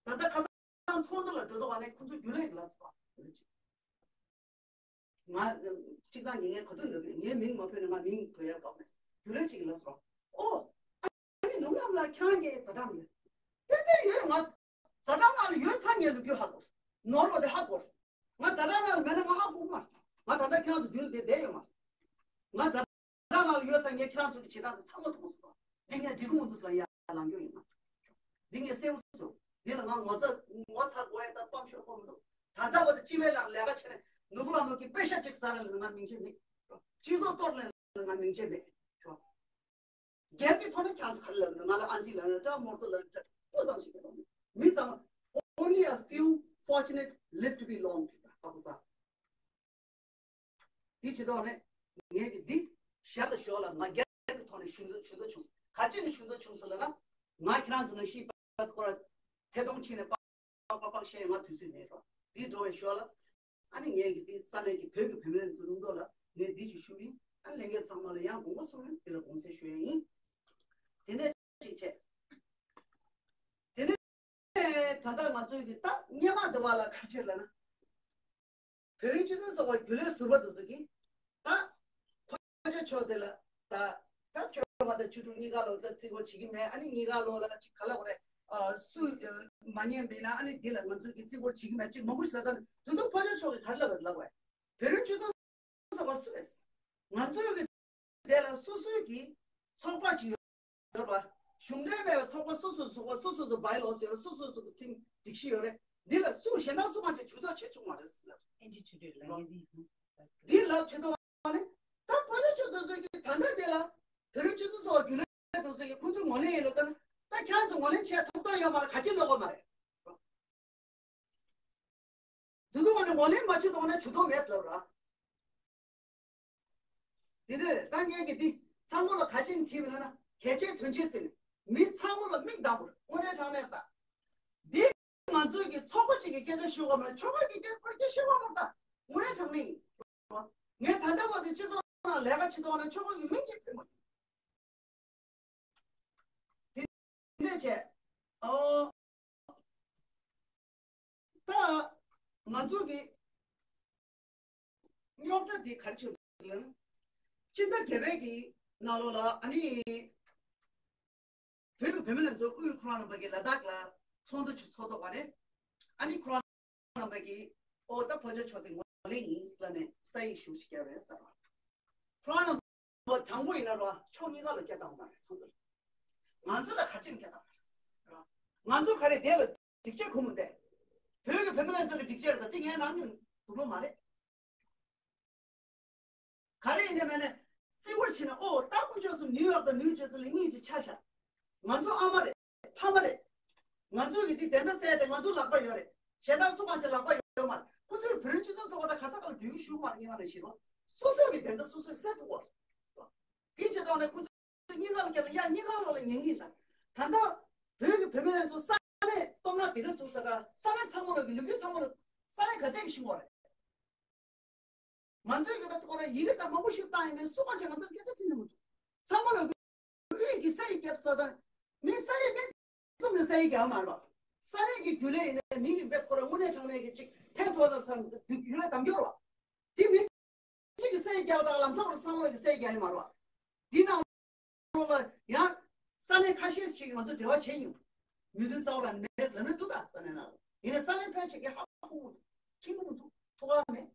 བྱུང་། ད་ལྟ་ཁ་སང་ཚོགས་འདུ་ལ་འགྲོ་དུས་ནས་ཁོང་ཚོ་རྒྱུན་ལས་ཀྱི་ལ་སོགས་པ་ང་གཅིག་དང་ངས་ག་དུས་ལབ་ཡོད། ངའི་མིང་མ་འབོད་ན་ང་མིང་འབོད་ཡ་དགོས་མེད། རྒྱུན་ལས་གཅིག་གིས་ལབ་སོང་། ཨོ། ཨ་ནི་ནུབ་ལམ་ལ་ཁྱེད་རང་གི་ཛ་དྲག་མེད། ཏན་ཏན་ཡོད། ང་ཛ་དྲག་ནང་ལ་ཡོད་ཚ། ངའི་ལོ་རྒྱུས་ཧ་གོ། ནོར་བ་དེ་ཧ་གོ། ང་ཛ་དྲག་ནང་ལ་མེད་ན་ང་ཧ་གོ་མ། ང་ད་ལྟ་ཁྱེད་རང་ཚོ་མདུན་ལ་བསྡད་ཡོད་མ། ང་ཛ་དྲག་ནང་ལ་ཡོད་ཚ། ངས་ཁྱེད་རང་ཚོ་གི་བྱེད་སྟངས་དེ་ཚང་མ་མཐོང་སོང་། འདི་ངས་འགྲིག་གི་མི་འདུག་ཟེར་ཡར་ལངས་རྒྱུ་ཡིན་ན། འདི་ངས་གསལ་པོ་སོང་། འདི་ལ་ང་ངོ་ཚ་ངོ་ཚ་དགོས་ཡ་ད་སྤམ་ཤོར་དགོས་མི་འདུག་ད་ལྟ་བར་དུ་སྤྱི་པའི་ལག་ལས་ཀ་བྱས་ནས་ནོར་བུ་ལྷ་མོ་གི་པེ་ཤ་གཅིག་ཟ་ར་ལ་ང་མིང་ཆད་མེད། སྤྱི་ཚོགས་གཏོར་ལེན་ལ་ང་མིང་ཆད་མེད། སྒེར་གྱི་ཐོག་ནས་ཁྱེད་ཚོ་ག་རེ་ལབ་ན། ང་ལ་ཨན་ཊི་ལབ་ན་འདྲ། མོར་ཏོ་ལབ་ན་འདྲ། སྤུ་ཙམ་ཞིག་གི་ཐོག་ནས་མི་ཚང་མ། Only a few fortunate live to be long people. ཧ་གོ་ས། དེ་བྱེད་དོགས་ནས་ངས་ཀྱི་འདི་ཞར་དང་ཞོར་ལ་ང་སྒེར་གྱི་ཐོག་ནས་ཞུ་འདོད་ཞུ་འདོད་བྱུང་། ག་ཅི་ནས་ཞུ་འདོད་བྱུང་སོང་ལབ་ན། ང་ཁྱེད་རང་ཚོ་ནང་བཞིན་པ་ཁོ་ར་ཐད་གཏོང་བྱས་ནས་པག་པག་པག་པག་བཤད་ཡ་ང་དུས་ཚོད་མེད་རོགས། འདི་འགྲོ་བའི་ཞོར་ལ་ཨ་ནི་ངས་ཀྱི་འདི་ས་གནས་ཀྱི་བོད་ཀྱི་བུད་མེད་ཚོ་སྙིང་སྟོབས་ལ་ངས་འདི་ཅིག་ཞུ་ཡིན། ཨ་ནི་ལྷན་རྒྱས་ཚང་མ་ལ་ཡང་དགོངས་པ་ཚོམས་ནས་འདི་ལ་དགོངས་སེལ་ཞུ་ཡ་ཡིན། དེ་ནས་ཅིག་བྱས། དེ་ནས་ད་ལྟ་ང་ཚོའི་གི་ད་སྔོན་མ་འདི་བ་ལ་ག་ཅི་ལབ་ན། བོད་རིགས་སྤྱི་མཐུན་ཚོགས་པ་རྒྱུན་ལས་ཟུར་པ་དེ་ཚོ་གིས་ད་ཕར་ཕྱོགས་ཕྱོགས་དེ་ལ་ད་ད་བཅོ་ལྔ་དང་བཅུ་དྲུག་གཉིས་ཀ་ལོ་ད་རྩིས་སྐོར་བྱེད་ཀྱི་མེད། ཨ་ནི་གཉིས་ཀ་ལོ་ལ་ཅིག་ག་ལ་བ་རེད། ཨ་སུ་མ་ཉན་པ་ཡིན་ན་ཨ་ནི་འདི་ལ་ང་ཚོས་ཀྱི་རྩིས་སྐོར་བྱེད་ཀྱི་མེད་ཅིག་མང་པོ་ཞིག་ལབ། ད་དུས་ཐོག་ཕར་ཕྱོགས་ཕྱོགས་ཀྱིས་ག་རེ་ལབ་པ་རེད་ལབ་པ་རེད། བོད་རིགས་སྤྱི་མཐུན་ཚོགས་པ་སུ་རེད། ང་ཚོའི་གི་དེ་ལ་སོ་སོའི་གི་ཚོགས་པ་ཅིག་ཡོད་པ། གཞུང་འབྲེལ་མེད་པའི་ཚོགས་པ་སོ་སོའི་ཚོགས་པ་སོ་སོ་སོ་བྷའི་ལོ་ཡོད་རེད། སོ་སོ་སོ་གི་ཁྲིམས་སྒྲིག་གཞི་ཡོད་རེད། འདི་ལ་སུ་གཞན་དག་སུ་གང་གིས་ཇུས་གཏོགས་བྱེད་ཆོག་མ་རེད་ཟེར་ལབ། ཨེན་ཇི་ཆུ་སྒྲིལ་ལ་ངས་འདི་འདི་ལབ་བྱེད་དོ་ནི། ད་ཕ་ལ་ཆོས་དོན་ཚོགས་ཀྱི་ད་ལྟ་འདི་ལ་བོད་རིགས་སྤྱི་མཐུན་ཚོགས་པ་རྒྱུན་ལས་དོན་ཚོགས་ཀྱི་ཁོང་ཚོའི་ངོས་ལེན་ཡིན་ལོ། ད་ནི་ད་ཁྱེད་ཚོ་ངོས་ལེན་བྱས་ཐོབ་ཐང་ཡོད་མ་རེད། ག་ཅི་ལོག་གོ་མ་རེད། དེ་དུས་ང་ནི་ངོས་ལེན་མ་བྱེད་དོ་ན་ཇུས་གཏོགས་མེད་ཟེར་ལབ་ར། དེ་འདྲ་རེད། ད་ངས་ཀྱི་འདི་ཚང་མ་ལ་ག་ཅི་ནས་དྲིས་པ་ན་ན། གལ་ཆེའི་དོན་ཆེན་བརྩིས་ནས་མི་ཚང་མ་ལ་མིག་གདངས་པོར་དངོས་གནས་དྲང་གནས་ད། འདི་ང་ཚོའི་གི་ཚོགས་པ་གཅིག་གི་སྐད་ཆ་ཞུ་དགོས་མ་རེད། ཆོལ་ཁ་གི་སྐད་ཆ་ཞུ་དགོས་མ་རེད། ད་དངོས་གནས་དྲང་གནས་ཡིན། ངས་ད་ལྟ་བར་དུ་སྤྱི་ཚོགས་ནང་ལས་ཀ་བྱེད་དོ་ན་ཆོལ་ཁ་གི་མིང་གཅིག་ཕུད་མ་ཐུབ། དེ་འདྲ་བྱས། ཨོ། ད་ང་ཚོ་གི་རྙོག་དྲ་འདི་ག་རེ་བྱུང་ལབ་ན། སྤྱི་ཟླ་བརྒྱད་པའི་གི་ནང་ལོགས་ལ་ཨ་ནི་བོད་ཀྱི་བུད་མེད་ལྷན་ཚོགས་དབུས་ཁོ་རང་རྣམ་པ་གིས་ལ་དྭགས་ལ་ཚོགས་འདུ་ཅིག་ཚོགས་ཐུབ་པ་རེད། ཨ་ནི་ཁོ་རང་རྣམ་པ་གིས་ཨོ་ད་ཕོ་ཆོས་ཕྱོགས་དེ་ངོས་ལེན་ཡིན་ཟེར་ནས་ས་ཡིག་ཞུ་ཞིག་བརྒྱབ་རེད་ཟེར་བ། ཁོ་རང་རྣམ་པ་དྲང་པོ་ཡིན་ན་ར་ཕྱོགས་གཉིས་ཀ་ལ་སྐད་བཏང་མ་རེད། ཚོགས་འདུ་ལ་ང་ཚོ་ལ་ག་ཅི་སྐད་བཏང་མ་རེད། ང་ཚོ་ག་རེ་དེ་ལ་སྒྲིག་ཆས་གོན་མི་འདུག་བོད་ཀྱི་བུད་མེད་ལྷན་ཚོགས་ཀྱི་སྒྲིག་ཆས་རེད། ད་དེ་ངའི་ནང་གི་དུག་ལོག་མ་རེད། ག་རེ་ཡིན་ནའི་མེད་ནའི་རྩིས་སྐོར་བྱས་ན། ཨོ་ད་དཀོན་མཆོག་གསུམ་ནིའུ་ཡོག་དང་ནིའུ་ཇར་སི་ལ་གཉིས་ཀྱིས་ཆ་བཞག་ང་ཚོ་ཨ་མ་རེད། ཕ་མ་རེད། ང་ཚོ་གི་འདི་བདེན་མཐའ་གསལ་ཏེ་ང་ཚོ་ལག་པ་ཡོད་རེད། གཞན་དག་སུ་གང་ཅིག་ལག་པ་ཡོད་མ་རེད། ཁོ་ཚོས་བོད་རིགས་སྤྱི་མཐུན་ཚོགས་པ་དང་ག་ས་ག་ལ་བོད་ཞུ་མ་རེད། ངས་མ་ནས་ཤེས་རོགས། སོ་སོ་གི་བདེན་མཐའ་སོ་སོས་གསལ་ཐུབ་པ་རེད། དེ་བྱེད་སྟངས་ནས་ཁོ་ཚོ་གཉིས་ཀ་ལ་བསྐྱལ་ན་ཡང་གཉིས་ཀ་ལོག་ལ་ཉན་གྱི་ཡིན་ད། ད་ལྟ་བོད་ཀྱི་བུད་མེད་ལྷན་ཚོགས་ས་གནས་ཏོག་ན་དེ་ག་འདུག་ས་ད་ས་གནས་ཚང་མ་ལ་གི་ལོ་རྒྱུས་ཚང་མ་ལ་ས་གནས་ག་ཚད་ཀྱི་ཤིང་འོ་རེད། ང་ཚོའི་གི་བེད་ཁོ་ར་ཡི་གེ་དང་མང་པོ་ཞིག་བཏང་ཡིན་མིན་སུ་ག་ཆེ་ང་ཚོར་སྐད་ཆ་དྲིས་ནི་མི་འདུག་ཚང་མ་ལ་གི་དབུས་ཀྱི་ས་ཡི་རྒྱབ་ས་དང་མི་ས་ཡི་མི་ཚོ་ནི་ས་ཡི་རྒྱབ་མ་རེད་བ། ས་གནས་ཀྱི་རྒྱུན་ལས་ཡིན་ན་མི་གི་བེད་ཁོ་ར་དངོས་གནས་དྲང་གནས་ཀྱི་ཅིག་ཕན་ཐོགས་ཙམ་སང་ཡུལ་ལ་གདམ་རྒྱུ་རེད་བ། དེ་མི་གཅིག་གི་སའི་རྒྱག་དང་ལམ་སང་བར་ས་མོ་གི་སའི་རྒྱག་ཡིན་མ་རེད་བ། འདི་ནང་ལོགས་ལ་ཡང་ས་གནས་ཁ་ཤས་ཤིག་ང་ཚོ་འབྲེལ་བ་བྱས་མྱོང་། མྱུར་དུ་རྩ་བ་རང་མེད་ལབ་ནས་འདུག་ད་ས་གནས་ནང་ལ་ཡིན་ན་ས་གནས་ཕལ་ཆེར་གྱི་ཧ་གོ་མི་འདུག་མཁྱེན་གོ་མི་འདུག་ཐུགས་ཁག་མེད།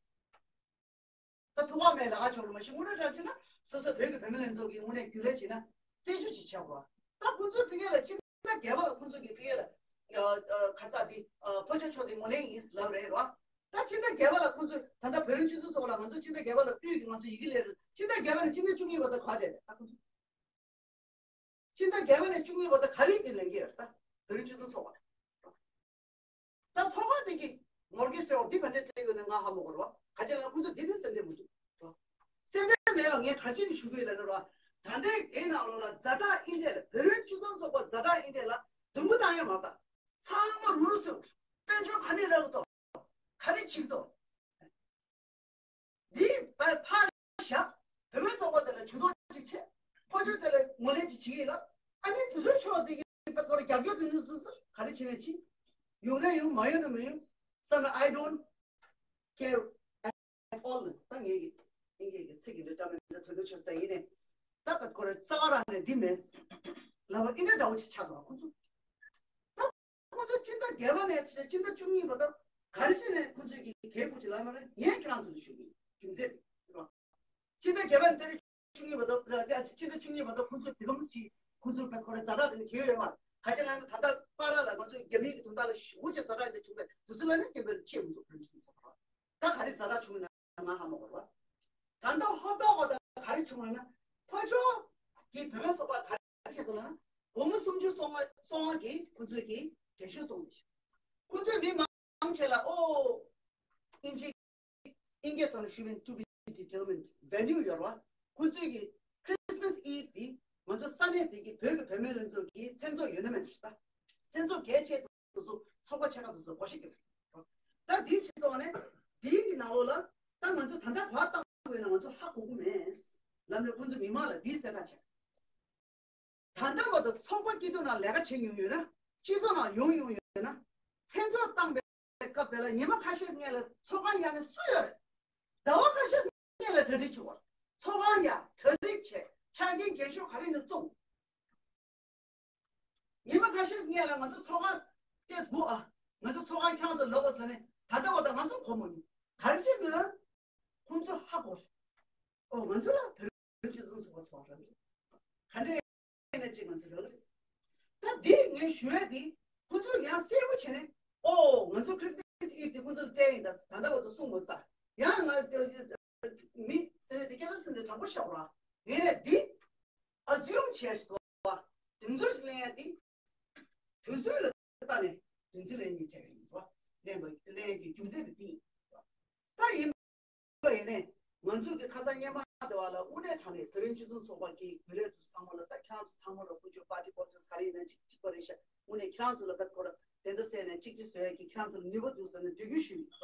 ད་ཐུགས་ཁག་མེད་ལ་ཁ་ཕྱོགས་རུ་མ་ཤི་དངོས་གནས་དྲང་ཅི་ན་སོ་སོ་བོད་ཀྱི་བུད་མེད་ལྷན་ཚོགས་ཀྱི་དངོས་གནས་རྒྱུན་ལས་བྱས་ན་རྩད་གཅོད་ཅིག་བྱས་དགོས། ད་ཁོ་ཚོའི་ཕི་གེ་ལ་ཅི་ད་རྒྱལ་བ་ལ་ཁོ་ཚོ་གི་ཕི་གེ་ལ་ཁ་ཚ་དེ་ཕོ་ཆ་ཆོ་དེ་ངོ་ལེན་ཡིན་ལབ་རེད་རོ། ད་ཕྱི་ཟླ་བརྒྱད་པ་ལ་ཁོ་ཚོས་ད་ལྟ་བོད་རིགས་སྤྱི་མཐུན་ཚོགས་པ་ལ་ང་ཚོ་ཕྱི་ཟླ་བརྒྱད་པ་ལ་དབུས་ཀྱི་ང་ཚོ་ཡི་གེ་ལས་རེད། ཕྱི་ཟླ་བརྒྱད་པ་ནས་ཕྱི་ཟླ་བཅུ་གཉིས་བར་དུ་ག་རེ་རེད་ད་ཁོ་ཚོ། ཕྱི་ཟླ་བརྒྱད་པ་ནས་བཅུ་གཉིས་བར་དུ་ག་རེ་ཡི་གེ་ལེན་གྱི་ཡོད་རེད་ད་བོད་རིགས་སྤྱི་མཐུན་ཚོགས་པ་ལ། ད་ཚོགས་ཁང་དེ་གི་ངོར་གེ་སྤྲད་འོ་འདི་ག་འདྲས་སྤྲད་ཡོད་ན་ང་ཧ་མ་གོ་རོ། ག་ཅི་ལ་ཁོ་ཚོ་འདི་ནི་སེམས་ཁྲལ་མི་འདུག་སེམས་ཁྲལ་མེད་པ་ངས་ག་ཅི་ནས་ཞུ་གི་ཡོད་ལ་ནི་རོ། ད་ལྟའི་དེའི་ནང་ལོགས་ལ་ཛ་དྲག་ཨིན་ཏྲེ་ལ་བོད་རིགས་སྤྱི་མཐུན་ཚོགས་པ་ཛ་དྲག་ཨིན་ཏྲེ་ལ་དུམ་བུ་བཏང་ཡོད་མ་རེད་ད། ཚང་མ་རུ་རུ་སོད། དཔལ་འབྱོར་ག་ནས་རག་གི་འདུག་ག་རེ་བྱེད་ཀྱི་འདུག་འདི་ཕར་བཞག་བོད་མི་ཚོགས་པ་དེ་ལ་ཇུས་གཏོགས་ཅིག་བྱེད། ཕོ་ཆོས་དེ་ལ་ངོས་ལེན་ཅིག་བྱེད་ཀྱི་ཡིན་ལ། ཨ་ནི་དེ་ཚོའི་ཕྱོགས་དེ་གི་པ་ཐོར་རྒྱབ་སྐྱོར་དེ་ནི་སུ་སུ་ག་རེ་བྱེད་ནས་བྱེད། ཡོང་ན་ཡོང་མ་ཡོང་ན་མ་ཡོང་། བསམ་ན་I don't care at all ད་ངས་ཀྱི་ཨིན་སྐད་ཀྱི་ཚིག་གི་འདྲ་འདྲ་མི་འདྲ་དོན་དུ་ཆོད་ས་ཡིན་ནས་ད་པ་ཐོར་རྩ་བ་རང་ནས་འདི་མེད་ལབ་པ་ཨིན་འདྲ་འདྲ་བོ་ཅིག་ཆགས་འདུག་ཁོ་ཚོ། ད་ཁོ་ཚོ་སྤྱི་ཟླ་བརྒྱད་པ་ནས་སྤྱི་ཟླ་བཅུ་གཉིས་བར་དུ་ག་རེ་བྱས་ནས་ཁོ་ཚོས་ཀྱི་གལ་ཁུར་གྱི་ལམ་མ་རེད། ངས་ཁྱེད་རང་ཚོ་ལ་ཞུ་གི་ཡིན་རྒྱུ་མཚན་དེ་རེད། སྤྱི་ཟླ་བརྒྱད་པ་ནས་ཏེ་རེ་བཅུ་གཉིས་བར་དུ་ལ་ཏེ་སྤྱི་ཟླ་བཅུ་གཉིས་བར་དུ་ཁོ་ཚོས་དེ་གམ་ཞིག་ཁོ་ཚོའི་བེད་ཁོ་ར་ཛ་དྲག་དེ་ནི་གལ་ཡོད་མ་རེད། ག་ཅི་ལ་ནི་ད་ལྟ་པ་ར་ལ་ང་ཚོས་རྒྱ་མིའི་གི་དོན་དག་ལ་ཞུ་ཅེས་ཛ་དྲག་དེ་བྱུང་བས་དུས་ཚོད་ལ་ནི་རྒྱ་མིར་ཆེས་མི་འདུག་ཕན་ཚུན་ཚོགས་པ་ད་ག་རེ་ཛ་དྲག་བྱུང་ན་ང་ཧ་མ་གོ་བ། ད་ལྟ་ཧོབ་ཏོག་གོ་ད་ག་རེ་བྱུང་ལ་ན་ཕོ་ཆོ་གི་བོད་པ་ཚོགས་པ་ག་རེ་བྱེད་དགོས་ལ་ན་སྒོར་མོ་སུམ་ཅུ་སོ་ལྔ་སོ་ལྔ་གི་ཁོ་ཚོས་གི་རྒྱན་ཤོག་བཙོང་ནས་ཁོ་ཚོས་མི་མང་ཆེ་ལ་ཨོ་ཨིན་ཇི་ཨིན་སྐད་ཐོག་ནས་ཞུ་བའི་to be determined venue ཡོད་རེད་བ། ཁོ་ཚོས་ཀྱི་Christmas Eve དེ་ང་ཚོ་ས་གནས་དེ་གི་བོད་ཀྱི་བུད་མེད་ལྷན་ཚོགས་ཀྱི་མཚན་ཚོགས་ཡོད་ན་མེད་ན་ཞུ་ད། མཚན་ཚོགས་གལ་ཆེ་དེ་ཚོ་ཚོགས་པ་ཆེ་ཁག་དེ་ཚོ་གོ་ཤེས་ཀྱི་རེད། ད་དེའི་ཆེད་དུ་ནས་དེའི་གི་ནང་ལོགས་ལ་ད་ང་ཚོ་ད་ལྟ་གོ་བ་བཏང་དགོས་ན་ང་ཚོ་ཧ་གོ་གི་མེད། ལམ་རེ་ཁོ་ཚོ་མི་མང་ལ་དེའི་གསལ་ཁ་བྱས། ད་ལྟ་བར་དུ་ཚོགས་པ་སྐྱིད་སྡུག་ནང་ལས་ཀ་བྱེད་མྱོང་ཡོད་ན། སྤྱི་ཚོགས་ནང་ཡོང་མྱོང་ཡོད་ན། མཚན་ཚོགས་བཏང་པའི་སྐབས་དེ་ལ་ཉི་མ་ཁ་ཤས་སྔོན་ལ་ཚོགས་ཁང་ཡར་ནས་སུ་ཡོད་རེད། ཟླ་བ་ཁ་ཤས་སྔོན་ལ་གྲ་སྒྲིག་བྱེད་དགོས། ཚོགས་ཁང་ཡར་གྲ་སྒྲིག་བྱས་ཆ་རྐྱེན་རྒྱན་ཤོག་ག་རེ་ནས་བཙོང་། ཉི་མ་ཁ་ཤས་སྔོན་ལ་ང་ཚོ་ཚོགས་ཁང་ཏེས་སྒུག་ཨ། ང་ཚོ་ཚོགས་ཁང་ཁྱེད་རང་ཚོ་ལོག་པ་ཟེར་ནས་ད་ལྟ་བར་དུ་ང་ཚོ་གོ་མ་མྱོང་། ག་རེ་བྱས་མིན་ན། ཁོང་ཚོ་ཧ་གོ་རེད། ཨོ་ང་ཚོ་ལ་བོད་རིགས་སྤྱི་མཐུན་ཚོགས་པ་ཚོགས་ར་རེད། ག་འདྲས་ཡིན་ན་ཅིག་ང་ཚོ་རག་གི་རེད། ད་འདི་ངས་ཞུ་ཡ་འདི་ཁོང་ཚོར་ཡང་གསལ་པོ་བྱས་ནས་ཨོ་ང་ཚོ་Christmas Eve འདི་ཁོང་ཚོར་སྤྲད་ཡིན་ད་ད་ལྟ་བར་དུ་གསུངས་མ་སོང་ད། ཡང་ང་མི་ཟེར་ནས་འདི་སྐད་ཆ་ཟེར་ནས་དྲང་པོ་བཤད་རོགས། ཡིན་ནས་འདི་assume བྱས་ཤིག་འདུག་བ། དུས་ཚོད་ཅིག་ལེན་ཡ་འདི། དུས་ཚོད་ལ་ལྟ་ནས་དུས་ཚོད་ལེན་ཡིན་བྱས་ཡིན་འདུག་བ། ལེན་པ་ལེན་ཡ་གི་རྒྱུ་མཚན་དེ་འདི་ཡིན། ད་ཡིན་པ་ཡིན་ནས་ང་ཚོ་གི་ཁ་སང་སྔོན་མ་དེ་བ་ལ་དངོས་གནས་དྲང་གནས་བོད་རིགས་སྤྱི་མཐུན་ཚོགས་པ་གི་བོད་རིགས་དུ་ཚང་མ་ལ་ད་ཁྱེད་རང་ཚོ་ཚང་མ་ལ་ཀུ་ཅོ་party politics ག་རེ་ཡིན་ན་གཅིག་གཅིག་པ་རེད་ཤག་དངོས་གནས་ཁྱེད་རང་ཚོ་ལ་བེད་ཁོ་ར་དེ་འདྲ་ཟེར་ནས་གཅིག་གཅིག་བཟོ་ཡ་གི་ཁྱེད་རང་ཚོ་ལ་ནུས་པ་འདུག་ཟེར་ནས་འབོད་སྐུལ་ཞུས་ཡིན་ད།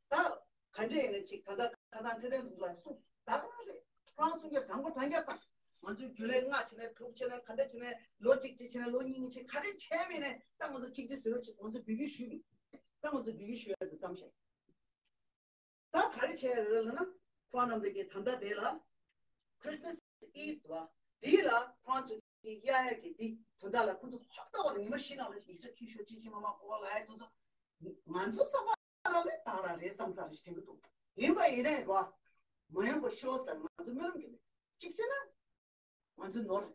ད་ག་འདྲས་ཡིན་ན་གཅིག་ད་ལྟ་ཁ་སང་ཚེ་བརྟན་ཕུན་ཚོགས་ལགས་གསུངས་སོང་ད་ག་རང་རེད། ཁོ་རང་གསུང་རྒྱུ་དྲང་པོ་དྲང་རྒྱ་དང་ང་ཚོའི་རྒྱུན་ལས་ལྔ་བྱས་ནས་དྲུག་བྱས་ནས་ག་འདྲ་བྱས་ནས་ལོ་གཅིག་གཅིག་བྱས་ནས་ལོ་གཉིས་གཉིས་བྱས་ག་རེ་བྱས་མེད་ནས་ད་ང་ཚོ་གཅིག་གཅིག་བཟོས་ཡོད་ཅེས་ང་ཚོ་འབོད་སྐུལ་ཞུས་ཡིན། ད་ང་ཚོ་འབོད་སྐུལ་ཞུ་ཡ་དེ་ཙམ་བྱས། ད་ག་རེ་བྱས་ཡོད་རེད་ལབ་ན་ཁོ་རང་རྣམ་པས་ཀྱི་ད་ལྟ་དེ་ལ་Christmas Eve དུ་བ་དེ་ལ་ཁོ་རང་ཚོ་གི་གཡར་ཡ་གི་དེ་དོན་དག་ལ་ཁོ་ཚོ་ཧོབ་ཏོག་ལ་ཉི་མ་བཞི་ནང་ལ་ཡིག་ཆ་ཁྱི་ཤོར་ཅི་ཅི་མ་མ་གོ་བ་ལ་ཡ་དེ་ཚོ་ང་ཚོ་བསམ་པ་ལ་ལས་དག་ར་རེད་བསམ་ས་རེ་ཞིག་དྲན་གི་འདུག་ཡིན་པ་ཡིན་ནའི་རོ། མ་ཡོང་པ་ཤོག་ཟེར་ང་ཚོ་སྨོན་ལམ་རྒྱག་གི་གཅིག་བྱས་ན། ང་ཚོ་ནོར།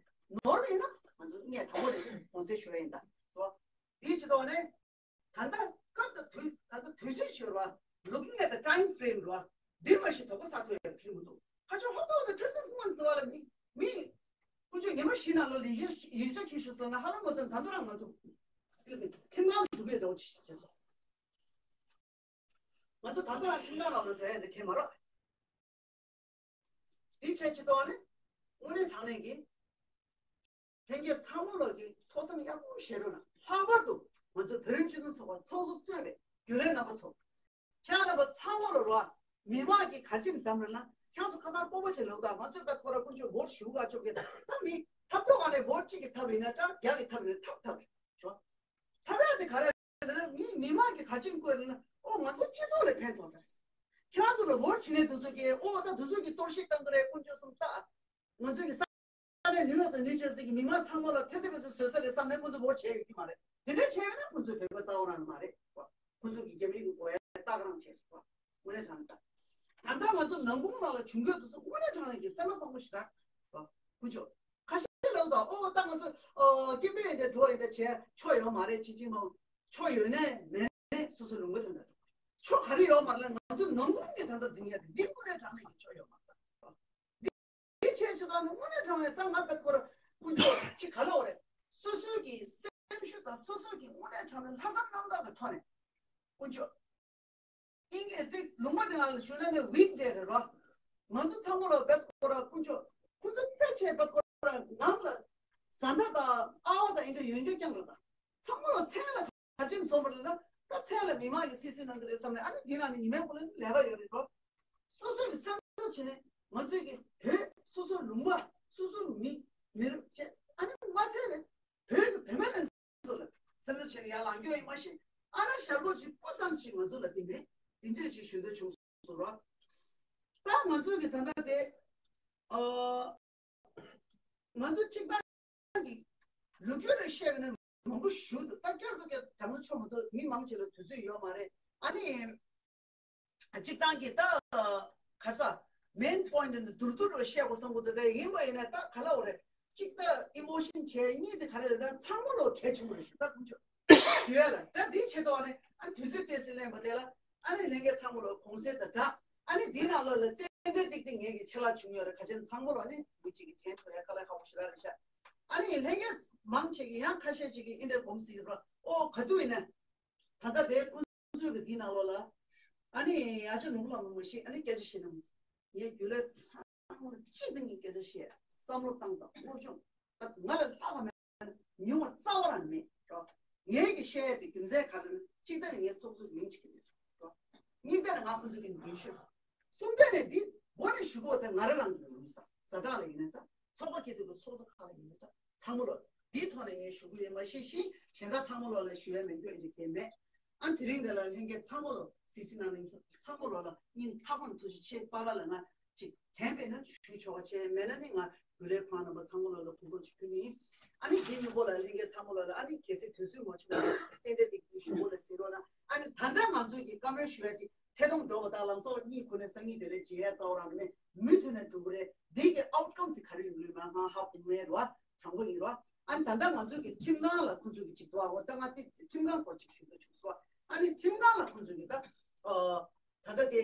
ནོར་ཡིན་ན་ང་ཚོ་ངས་དང་པོ་དེ་དགོངས་སེལ་ཞུ་ཡ་ཡིན་ད། རོ། དེའི་ཕྱི་ཐོག་ནས། ད་ལྟ་སྐབས་དང་དུས་ད་ལྟ་དུས་ཚོད་ཞིག་རོ། Looking at the time frame རོ། འདི་མ་ཞིག་དོགས་པ་ཟ་ཐུབ་ཡ་ཕིག་མི་འདུག་ཁ་ཕྱོགས་ཧོབ་ཏོག་ཏུ་Christmas month ཟེར་བ་ལ་མི་མི། ཁོ་ཚོས་ཉི་མ་བཞི་ནང་ལོ་ལ་ཡིག་ཡིག་ཆ་ཁྱི་ཤོག་ཟེར་ན་ཧ་ལམ་མ་ཟེར་ད་དུང་རང་ང་ཚོ། Excuse me ཁྲིམས་ཁང་དུ་འགྲོ་གི་ཡོད་འདྲ་བོ་ཅིག་བྱས་སོང་། ང་ཚོ་ད་ལྟ་རང་ཁྲིམས་ཁང་ནང་ལ་འགྲོ་ཡ་འདི་གལ་མ་རེད། འདི་བྱས་ཕྱི་ཐོག་ནས་དངོས་གནས་དྲང་གནས་ཀྱི་ལྷན་རྒྱས་ཚང་མ་ལོག་གི་ཐོས་བསམ་ཡག་པོ་བྱེད་རོགས་གནང་། ལྷག་པར་དུ་ ང་ཚོ་བོད་རིགས་སྤྱི་མཐུན་ཚོགས་པ་ཚོགས་གཙོ་གཙོས་པའི་རྒྱུན་ལས་རྣམ་པ་ཚོ། ཁྱེད་རང་རྣམ་པ་ཚང་མ་ལ་རོགས། མི་མང་གིས་ག་རེ་བྱས་ནས་བདམས་རེད་ན། ཁྱེད་རང་ཚོ་ཁ་སང་སྤོབས་པ་བྱས་ལབ་དང་། ང་ཚོས་པད་ཁོ་ར་དཀོན་མཆོག་འོ་བཞི་བཀའ་བཅོ་བརྒྱད། ད་མི་ཐབ་ཐོག་ག་ནས་འོ་གཅིག་གི་ཐབས་ཡིན་ན་འདྲ། བརྒྱ་གི་ཐབས་ཡིན་ན་ཐབས་ཐབས་རེད། ཐབས་ཡག་དེ་ག་རེ་རེད་ན། མི་མི་མང་གིས་ག་རེ་བྱས་ནས་བཀོད་རེད་ན། ཨོ་ང་ཚོ་སྤྱི་ཚོགས་ལ་ཕན་ཐོགས་ས་རེད། ཁྱེད་རང་ཚོ་ལ་འོ་བྱེད་ནས་དུས་ཚོད་ཀྱི་ཨོ་ད་དུས་ཚོད་ཀྱི་གཏོར་བཤིག་བཏང་གི་རེད། དཀོན་མཆོག་གསུམ་ད། ང་ཚོ་གི་ས་ས་གནས་ནུས་ལ་དང་ནུས་ཆེ་ཟེར་གྱི་མི་མང་ཚང་མ་ལ་ཐེ་ཚེ་བེ་ཚེ་བཟོས་ས་རེད་བསམ་ནས་ཁོང་ཚོ་འོ་བྱས་ཡོད་ཀྱི་མ་རེད། དེ་འདྲ་བྱས་ཡོད་ན་ཁོང་ཚོའི་བོད་པ་རྩ་བ་རང་མ་རེད། ཁོང་ཚོ་གི་རྒྱ་མི་གི་མགོ་ཡ་སྟག་རང་བྱས་སོང་། དངོས་གནས་དྲང་གནས་ད། ད་ལྟ་ང་ཚོ་ནང་ཁུལ་ནང་ལ་བྱུང་རྒྱུ་དེ་ཚོ་དངོས་གནས་དྲང་གནས་ཀྱི་སེམས་པ་ཕངས་པོ་ཞེ་དྲག་ཁོང་ཚོ་ཁ་ཤས་ལབ་དང་། ཨོ་ད་ང་ཚོ་ཨོ་སྐྱིད་པོ་ཡིན་འདྲ་འགྲོ་ཡིན་འདྲ་བྱས་ཆོ་ཡོད་མ་རེད། ཅི་ཅི་མ་ཆོ་ཡོད་ནས་མེད་ནས་སོ་སོ་ལུང་པ་དོན་དག་ཆོ་ག་རེ་ཡོད་མ་རེད་ལ། ང་ཚོ་ནང་ཁུལ་གྱི་ད་ལྟ་འཛིང་ཡ་དེ་འདི་དངོས་གནས་དྲང་གནས་ཀྱི་ཆོ་ཡོད་མ་རེད། འདི་བྱས་ཆོ་ད་ནི་དངོས་གནས་དྲང་གནས་ད་ང་བད་ཁོ་ར་ཀུན་སྤྱོད་ཅི་ག་ལ་འོ་རེད། སོ་སོའི་གི་སེམས་ཤུགས་དང་སོ་སོའི་གི་དངོས་གནས་དྲང་གནས་ལྷག་བསམ་རྣམ་དག་གི་ཐོག་ནས་ཀུན་སྤྱོད། ཨིན་གྱི་དེ་ལུང་པ་དེ་ནང་ལ་ཞུ་ན་ནི་ཝིག་ཌེ་རེད་རོ། ང་ཚོ་ཚང་མ་ལ་བད་ཁོ་ར་ཀུན་སྤྱོད་ཁོ་ཚོ་དཔེ་ཆེ་བད་ཁོ་ར་ནང་ལ་བཟའ་ཟླ་དང་ཨ་བ་དང་ཨིན་དྲ་ཡོད་འགྱོད་རྐྱང་རེད། ད་ཚང་མ་ལ་མཚན་ལ་ག་ཅིག་འཛོམས་པ་རེད་ན། ད་མཚན་ལ་མི་མང་གིས་སི་སི་གནང་གི་རེད་བསམ་ནས། ཨ་ནི་འདི་ནང་ནས་ཉི་མའི་གོ་ལ་ལས་ཀ་ཡོད་རེད་རོ། སོ་སོ་གི་སེམས་ཚོར་བྱས་ནས་ང་ཚོའི་གི་བོད་སོ་སོ་ལུང་པ་སོ་སོ་མི་མི་རབས་བྱས། ཨ་ནི་མ་ཚད་པའི་བོད་ཀྱི་བུད་མེད་ལ་ཚོ་ལ་སེམས་ཚོར་བྱས་ནས་ཡར་ལངས་རྒྱུ་ཡིན་མ་ཤེས། ཨ་ན་ཞར་ལོག་ཅིག་སྤུ་ཙམ་ཞིག་ང་ཚོ་ལ་དེ་མེད། དེ་འདྲ་ཅིག་ཞུ་འདོད་བྱུང་སོང་རོ། ད་ང་ཚོ་གི་ད་ལྟ་དེ་ཨ་ང་ཚོ་གཅིག་ད་གི་ལོ་རྒྱུས་རེ་བཤད་པ་ན་མང་པོ་ཞུ་འདུག་ད་བསྐྱར་དུ་བསྐྱར་དྲང་པོ་ཆོ་མ་འདུག་མི་མང་ཆེ་ལ་དུས་ཚོད་ཡོད་མ་རེད། ཨ་ནི་སྤྱིར་བཏང་གི་ད་ག་ས་མེན་པོ་ཡིན་ཊི་འདི་མདོར་བསྡུས་རུ་བཤད་དགོས་བསམ་གི་འདུག་ད་ཡིན་པ་ཡིན་ན་ད་ག་ལ་འོ་རེད། གཅིག་ད་ཨི་མོ་ཤན་བྱས། གཉིས་དེ་ག་རེ་རེད་ད། ཚང་མ་ལོ་གལ་ཆེན་པོ་རེད་ཞེས་ད་ཁོང་ཚོས་ཞུ་ཡ་ལ། ད་འདིའི་ཆེད་དུ་ཨ་ནི་ཨ་དུས་ཚོད་ཏོག་ཙམ་ལེན་པ་དེ་ལ་ཨ་ནི་ལྷན་རྒྱས་ཚང་མ་ལོ་གུང་སེང་དང་སྦྲགས། ཨ་ནི་འདི་ནང་ལོགས་ལ་ཏན་ཏན་ཏིག་ཏིག་ངེད་ཀྱི་ཆད་ལྷག་བྱུང་ཡོད་རེད། ག་ཅན་ཚང་མ་ལོ་ཨ་ནི་མི་གཅིག་གིས་དྲན་ཐུབ་ཡ་དཀའ་ལས་ཁག་པོ་ཞེ་དྲག་རེད་ཤག་ཨ་ནི་ལྷན་རྒྱས་མང་ཆེ་གིས་ཡང་ཁ་ཤས་ཅིག་གིས་ཨིན་དྲ་གོམས་སྲིད་ཡོད་ར། ཨོ་ག་དུས་ཡིན་ན། ད་ལྟ་དེ་ཁོང་ཚོས་ཀྱི་འདི་ནང་ལོགས་ལ། ཨ་ནི་ཨ་ཅག་ནོར་བུ་ལགས་མ་མ་ཤེས། ཨ་ནི་སྐད་ཆ་བཤད་ན་མོ། ངས་རྒྱུན་ལས་ཚང་མ་ལ་སྤྱི་བཏང་གི་སྐད་ཆ་བཤད། བསམ་བློ་བཏང་དང་། སློབ་སྦྱོང་ད་ང་ལ་ལྷག་པ་མེད། ཉུང་བ་རྩ་བ་རང་མེད་རོ། ངས་ཀྱི་བཤད་དེ་རྒྱུ་མཚན་ག་རེ་ན། གཅིག་ད་ནི་ངའི་ཚོགས་གཙོས་མིང་ཅིག་གི་རེད་རོ། གཉིས་ད་ནི་ང་ཁོང་ཚོ་གི་མདུན་ཤོག་གསུམ་ད་ནི་འདི་མགོ་ནས་ཞུ་དགོས་དེ་ང་རང་རང་གི་ཡོང་ས་ཛ་དྲག་ལ་ཡིན་ན་འདྲ། ཚོགས་པ་སྐྱིད་སྡུག་གི་ཚོགས་གཙོ་ཁག་ལ་ཡིན་ན་འདྲ། ཚང་མ་ལོ་འདིའི་ཐོག་ནས་ངས་ཞུ་གི་ཡོད་མ་ཤེས་ཤིང་། གཞན་དག་ཚང་མ་ལོ་ལ་ཞུ་ཡ་མེད་རྒྱུ་ཨེ་འདྲ་གལ་མེད། ཨ་དེ་རིང་འདི་ལ་ལྷན་རྒྱས་ཚང་མ་ལོ་སི་སི་ནང་ནས་ཚང་མ་ལོ་ལ་སྙིང་ཐག་པ་ནས་ཐུགས་རྗེ་ཆེ། པ་ལ་ལ་ང་ཅིག་དྲན་པས་ན་ཞུ་ཆོག་པ་བྱས། མེད་ན་ནི་ང་རྒྱུན་ལས་ཁོང་རྣམ་པ་ཚང་མ་ལོ་ལ་གུས་བཀུར་ཞུ་གི་ཡིན། ཨ་ནི་དེ་མཉམ་པོ་ལ་ལྷན་རྒྱས་ཚང་མ་ལོ་ལ་ཨ་ནི་གལ་སྲིད་དུས་ཚོད་མ་བྱུང་ན་ཏན་ཏན་ཏིག་ཏིག་ཞུ་བོ་ལ་ཟེར་རོགས་གནང་། ཨ་ནི་ད་ལྟ་ང་ཚོ་གི་བཀའ་མོལ་ཞུ་ཡ་དེ་ཐད་གཏོང་འགྲོ་བ་དང་ལམ་སང་གཉིད་ཁུག་ནས་སང་ཉིན་དེ་ལས་བརྗེད་ཡ་རྩ་བ་རང་མེད། མུ་མཐུད་ནས་འགྲོ་གི་རེད། འདི་གི་ཨའུ་ཊི་ཀམ་དེ་ག་རེ་ཡོང་གི་རེད་མ་ང་ཧ་གོ་མེད་རོ། དྲང་པོ་ཡིན་རོ། ཨ་ནི་ད་ལྟ་ང་ཚོ་གི་ཁྲིམས་ཁང་ལ་ཁོང་ཚོ་གི་ཅིག་འདུག་ཨ། འོ་ད་ང་དེ་ཁྲིམས་ཁང་སྐོར་ཅིག་ཞུ་འདོད་བྱུང་སོང་། ཨ་ནི་ཁྲིམས་ཁང་ལ་ཁོང་ཚོ་གི་ད་ཨ་ད་ལྟ་དེ་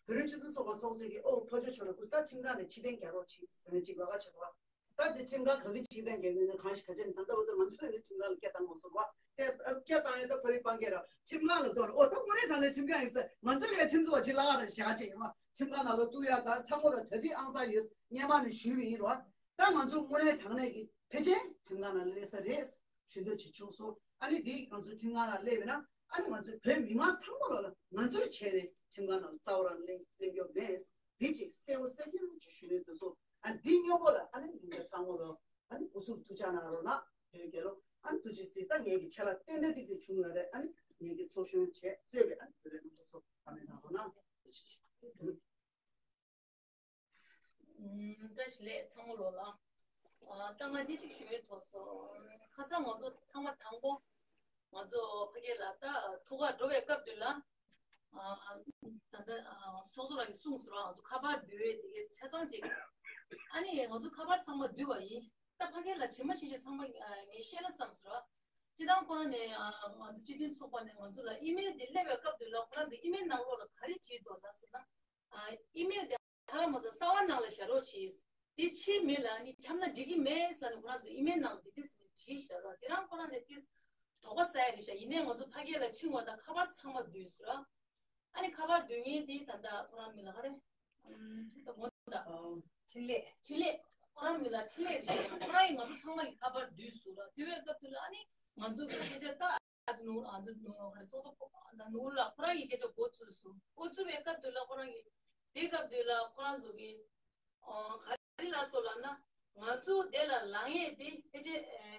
བོད་རིགས་སྤྱི་མཐུན་ཚོགས་པ་ཚོགས་གཙོ་གིས་ཨོ་ཕར་ཕྱོགས་ཕྱོགས་ལ་སྐུ་ས་ཁྲིམས་ཁང་ནས་ཕྱིར་འཐེན་རྒྱག་རོགས་གྱིས་ཟེར་ནས་ཅིག་ལབ་ཀ་བྱེད་འདུག་ད་དེ་ཁྲིམས་ཁང་ག་གི་ཕྱིར་འཐེན་རྒྱག་ཡོད་ན་གང་ཞིག་ག་ཅན་ད་ལྟ་བར་དུ་ང་ཚོ་ལ་ནི་ཁྲིམས་ཁང་ལ་སྐད་བཏང་མ་སོང་བ། དེ་སྐད་བཏང་ཡོད་ད་ཕ་རི་སྤང་གེ་ར་ཁྲིམས་ཁང་ལ་གཏོང་ར། ཨོ་ད་དངོས་གནས་དྲང་གནས་ཁྲིམས་ཁང་ཡིན་ཟེར། ང་ཚོ་ལ་ཁྲིམས་བཟོ་བ་ཅིག་ལབ་ཀ་ར་བཞག་ཅིག་ཡིན་བ། ཁྲིམས་ཁང་ནང་ལ་གཏུག་ཡ་ད་ཚང་མ་ལ་གྲ་སྒྲིག་ཨང་གསར་ཡོད། སྔས་མ་ནས་ཞུས་པ་ཡིན་རོ། ད་ང་ཚོ་དངོས་གནས་དྲང་གནས་ཀྱི་ཕལ་ཆེར་ཁྲིམས་ཁང་ནང་ལ་སླེབས་ས་རེད་ཞུ་འདོད་ཅིག་བྱུང་སོང་། ཨ་ནི་དེ་ང་ཚོ་ཁྲིམས་ཁང་ནང་སླེབས་པ་ན་ཨ་ནི་ང་ཚོའི་བོད་མི་མང་ཚང་མ་ལོ་ལ་ང་ཚོའི་ཆེད་དུ་ཁྲིམས་ཁང་ནང་ལ་རྩ་བ་རང་སླེབས་སླེབས་ཡོད་མེད། དེ་ཅིག་གསལ་པོ་གསལ་རྐྱང་ཅིག་ཞུ་འདོད་འདུག་སོང་། ཨ་འདི་སྔོན་པོ་ལ་ཨ་ནི་ལྷན་རྒྱས་ཚང་མ་ལོ་ཨ་ནི་སྐུ་གཟུགས་ཐུགས་ཅག་གནང་རོགས་གནང་། བོད་རྒྱལ་ལོ། ཨ་ནི་ཐུགས་རྗེ་གཟིགས། ད་ངེད་ཀྱི་ཆ་ལག་ཏན་ཏན་ཏིག་ཏིག་བྱུང་ཡོད་རེད། ཨ་ནི་ངེད་ཀྱི་ཚོགས་གཞོན་བྱས་གཙོས་པའི་ཨ་ནི་བོད་རིགས་མང་ཚོགས་ཚོ་ཨ་མེད་གནང་རོགས་གནང་། ཐུགས་རྗེ་ཆེ། ཨུམ། བཀྲ་ཤིས་བདེ་ལེགས་ཚང་མ་ལོ་ལ། ཨ་ད་ང་འདི་གཅིག་ཞུ་ཡས་ཐོག་སོང་། ཁ་སང་ང་ཚོ་ཐེངས་མ་དང་པོ་ང་ཚོ་ཕ་གི་ལ་ད་ཐུག་ག་འགྲོ་བའི་སྐབས་དུས་ལ། ཨ་ད་ལྟ་ཨ་ཚོགས་གཙོ་ལགས་ཀྱིས་གསུངས་སོང་ར། ང་ཚོ་ཁ་པར་བསྡུ་བའི་དེ་གའི་ཆ་ཚང་ཅིག་ཨ་ནི་ང་ཚོ་ཁ་པར་ཚང་མ་བསྡུས་པ་ཡིན། ད་ཕ་གི་ལ་ཇི་མ་ཇི་བཞིན་ཚང་མ་ཨ་ངས་བཤད་ན་བསམ་སོང་ར། སྤྱིར་བཏང་ཁོ་རང་ནས་ཨ་ང་ཚོ་སྤྱི་མཐུན་ཚོགས་པ་ནས་ང་ཚོ་ལ་ཨི་མེལ་འདི་སླེབས་པའི་སྐབས་དུས་ལ་ཁོ་རང་ཚོ་ཨི་མེལ་ནང་ལོགས་ལ་ག་རེ་བྲིས་འདུག་ལབ་སོང་ན། ཨ་ཨི་མེལ་འདི་ཧ་ལམ་མ་སོང་གསར་བ་ནང་ལ་བཞག་རོགས་གྱིས། དེ་ཕྱིའི་མི་ལ་ནི་ཁྱབ་ན་འགྲིག་གི་མེད་ཟེར་ནས་ཁོ་རང་ཚོ་ཨི་མེལ་ནང་ལ་འདི་འདྲ་ཟེར་ནས་བྲིས་བཞག་ར། དེ་རང་ཁོ་རང་ནས་དེ་དོགས་པ་ཟ་ཡ་རེད་ཤག་ཡིན་ནའི་ང་ཚོ་ཕ་གི་ལ་ཕྱིན་པ་དང་ཁ་པར་ཚང་མ་བསྡུས་སོང་ར། ཨ་ནི་ཁ་པར་བསྡུ་མཁན་དེ་ད་ལྟ་ཁོ་རང་མིང་ལ་ག་རེ། ཨམ་ཅི་ད་མོ་ད། འཕྲིན་ལས། འཕྲིན་ལས། ཁོ་རང་མིང་ལ་འཕྲིན་ལས་རེད་ཤག་ཁོ་རང་གིས་ང་ཚོ་ཚང་མ་གི་ཁ་པར་བསྡུས་སོང་ར། དེ་བའི་སྐབས་དེ་ལ་ཨ་ནི་ང་ཚོ་གི་སྐད་ཆ་ད། ཨ་ཅེ་ནོར་ཨ་ཅེ་ནོར་ཧ་རེ་ཚོགས་གཙོ་ཨ་ནོར་ལགས་ཁོ་རང་གིས་སྐད་ཆ་འགོ་བཙུགས་སོང་། འགོ་བཙུགས་པའི་སྐབས་དེ་ལ་ཁོ་རང་གིས་དེའི་སྐབས་དེ་ལ་ཁོ་རང་ཚོ་གིས་ཨ་ག་རེ་ལབ་སོང་ལབ་ན། ང་ཚོ་དེ་ལ་ལངས་ཡས་དེ་ཕལ་ཆེར་ཨེ་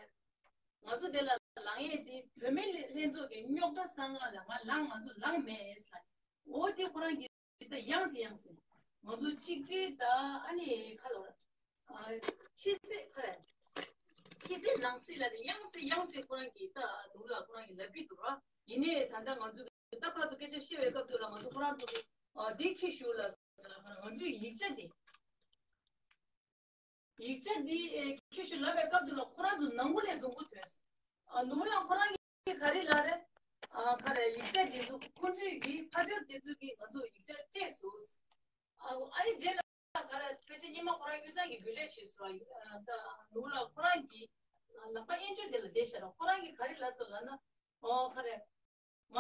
ང་ཚོ་དེ་ལ་ལངས་ཡས་དེ་བུད་མེད་ལྷན་ཚོགས་ཀྱི་རྙོག་དྲ་བསང་ངམ་ལ་ང་ལངས་ང་ཚོ་ལངས་མེད་ལབ། འོ་དེ་ཁོ་རང་གིས་ད་ཡང་སེ་ཡང་སེ་ང་ཚོ་གཅིག་སྒྲིལ་དང་ཨ་ནི་ཁ་ལོ་ཨ་ཕྱི་གསལ་ཁ་རེ་ཕྱི་གསལ་ནང་གསལ་ལ་དེ་ཡང་སེ་ཡང་སེ་ཁོ་རང་གིས་ད་ནོར་ལགས་ཁོ་རང་གིས་ལབ་ཀྱི་འདུག་ར། ཡིན་ནའི་ད་ལྟ་ང་ཚོ་གི་ད་ཕར་ཚུར་སྐད་ཆ་བཤད་པའི་སྐབས་དུ་ལ་ང་ཚོ་ཁོ་རང་ཚོ་གི་ཨ་འདི་ཁྱི་ཞུ་ལ་ང་ཚོའི་ཡིག་ཆ་འདི་ཡིག་ཆ་འདི་ཨེ་ཁྱི་ཞུ་ལབ་པའི་སྐབས་དུ་ལ་ཁོ་རང་ཚོ་ནང་ཁུལ་ལས་བཟུང་གི་ཐོན་སོང་། ཨ་ནོར་ལགས་ཁོ་རང་གིས་ག་རེ་ལབ་རེད། ཨ་ག་རེ་ཡིག་ཆ་འདི་ཚོ་ཁོ་ཚོས་གི་ཕ་ཆོས་འདི་ཚོ་གི་ང་ཚོ་ཡིག་ཆ་སྤྲད་སོང་། ཨ་ཨ་ནི་རྗེས་ལ་ག་རེ་ཕལ་ཆེར་སྔོན་མ་ཁོ་རང་དབུས་གཙང་གི་རྒྱུན་ལས་བྱས་སོང་། ཨ་ད་ནོར་ལགས་ཁོ་རང་གི་ལག་པ་དབྱེན་བཅོས་དེ་ལ་བསྡད་བཞག་ར། ཁོ་རང་གིས་ག་རེ་ལབ་སོང་ལབ་ན། ཨོ་ག་རེ།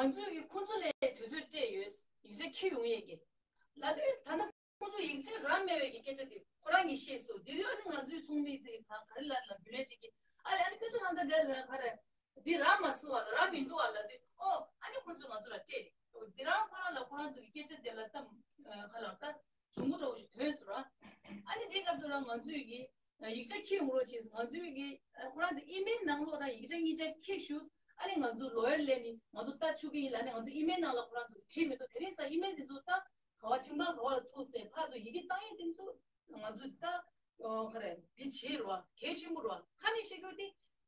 ང་ཚོས་ཀྱི་ཁོང་ཚོ་ལ་དུས་ཚོད་སྤྲད་ཡོད། ཡིག་ཆ་འཁྱེར་ཡོང་ཡས་ཀྱི། ལབ་དུས་ད་ལྟ་ཁོང་ཚོ་ཡིག་ཆ་རག་མེད་པའི་གི་སྐད་ཆ་དེ་ཁོ་རང་གིས་བཤད་སོང་། དེ་དུས་ཨ་ནི་ང་ཚོའི་ཚོགས་མི་ཚོས་ག་ག་རེ་ལབ་ལབ་རྒྱུན་ལས་ཅིག་གིས་ཨ་ལས་ཨ་ནི་ཁྱོད་ཚོ་ད་ལྟ་དེ་ལ་ག་རེ་འདི་རག་མ་སོང་བ་ལ་རག་མི་འདུག་བ་ལབ་དུས་ཨོ་ཨ་ནི་ཁོང་ཚོས་ང་ཚོ་ལ་སྤྲད་རེད། འདི་རང་ཁོ་རང་ལ་ཁོ་རང་ཚོ་གི་སྐད་ཆ་དེ་ལ་ད་ག་ལ་ད་བཟུང་གོ་འདྲ་བོ་ཞིག་ཐོན་སོང་ར། ཨ་ནི་དེའི་སྐབས་དུ་ལ་ང་ཚོས་གི་ཡིག་ཆ་འཁྱེར་ཡོང་རོགས་བྱས། ང་ཚོའི་གི་ཁོ་རང་ཚོའི་ཨི་མེལ་ནང་ལོགས་ལ་ཡིག་ཆ་གཉིས་ཆ་འཁྱེར་ཞུས། ཨ་ནི་ང་ཚོ་ལོ་ཡར་ལས་ནི་ང་ཚོ་ལྟ་ཆོག་གི་ཡིན་ལབ་ནས་ང་ཚོ་ཨི་མེལ་ནང་ལ་ཁོ་རང་ཚོ་བྲིས་མི་འདུག་དེ་རིང་སང་ཨི་མེལ་དེ་ཚོ་ད་ག་བ་ཕྱིན་པ་ག་བ་ལ་ཐུག་སྟེ་ཕར་ཚུར་ཡི་གེ་བཏང་ཡས་དེ་ཚོ་ང་ཚོ་ད་ག་རེ་འདི་བྱེད་རོགས་གལ་ཆེན་པོ་རོགས་ཁ་ནས་བཤད་རྒྱུ་དེ་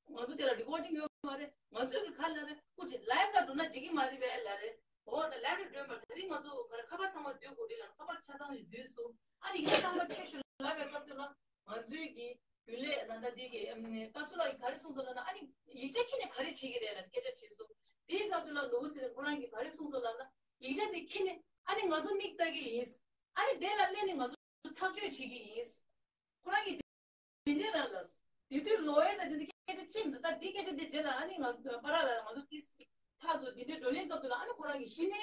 ང་ཚོ་དེ་ལ་རི་ཀོར་ཌིང་ཡོད་མ་རེད། ང་ཚོས་གི་ག་ལ་རེད་སྐུ་མཁྱེན་ལའེབ་ལ་འགྲོ་ན་འགྲིག་གི་མ་རེད་པས་ལ་རེད། འོ་ད་ལའེབ་ལ་འགྲོ་མ་དེ་རིང་ང་ཚོ་ག་རེ་ཁ་པར་ཚང་མ་བསྡུས་དགོས་རེད་ལ་ཁ་པར་ཆ་ཚང་ཞིག་བསྡུས་སོང་། ཨ་ནི་ཡིག་ཚང་མ་ཁྱེར་ཤོག་ལབ་པའི་སྐབས་དུ་ལ་ང་ཚོའི་གི་རྒྱུན་ལས་ད་ལྟ་འདི་གི་ཨམ་ནས་བཀའ་ཟུར་ལགས་ཀྱིས་ག་རེ་གསུངས་སོང་ལབ་ན། ཨ་ནི་ཡིག་ཆ་ཁྱེར་ནས་ག་རེ་བྱེད་ཀྱི་རེད་ལབ་སྐད་ཆ་དྲིས་སོང་། དེའི་སྐབས་དུ་ལ་ནོར་བུ་ཚེ་རིང་ཁོ་རང་གིས་ག་རེ་གསུངས་སོང་ལབ་ན། ཡིག་ཆ་དེ་ཁྱེར་ནས་ཨ་ནི་ང་ཚོ་མིག་ལྟ་གི་ཡིན། ཨ་ནི་དེ་ལ་སླེབས་ནས་ང་ཚོ་ཐག་གཅོད་བྱེད་ཀྱི་ཡིན། ཁོ་རང་གིས་དེ་འདྲའི་རང་ལ་དེ་དུས་ལོ་ཡར་ལ་དེ་འདྲ་སྐད་ཆ་ཅི་མི་འདུག་ད་འདི་སྐད་ཆ་དེ་རྗེས་ལ་ཨ་ནི་ང་པ་ར་ལ་ང་ཚོ་དེ་ཕར་ཚུར་དེ་འདྲའི་བགྲོ་གླེང་སྐབས་དུ་ལ་ཨ་ནི་ཁོ་རང་གིས་གཞི་ནས་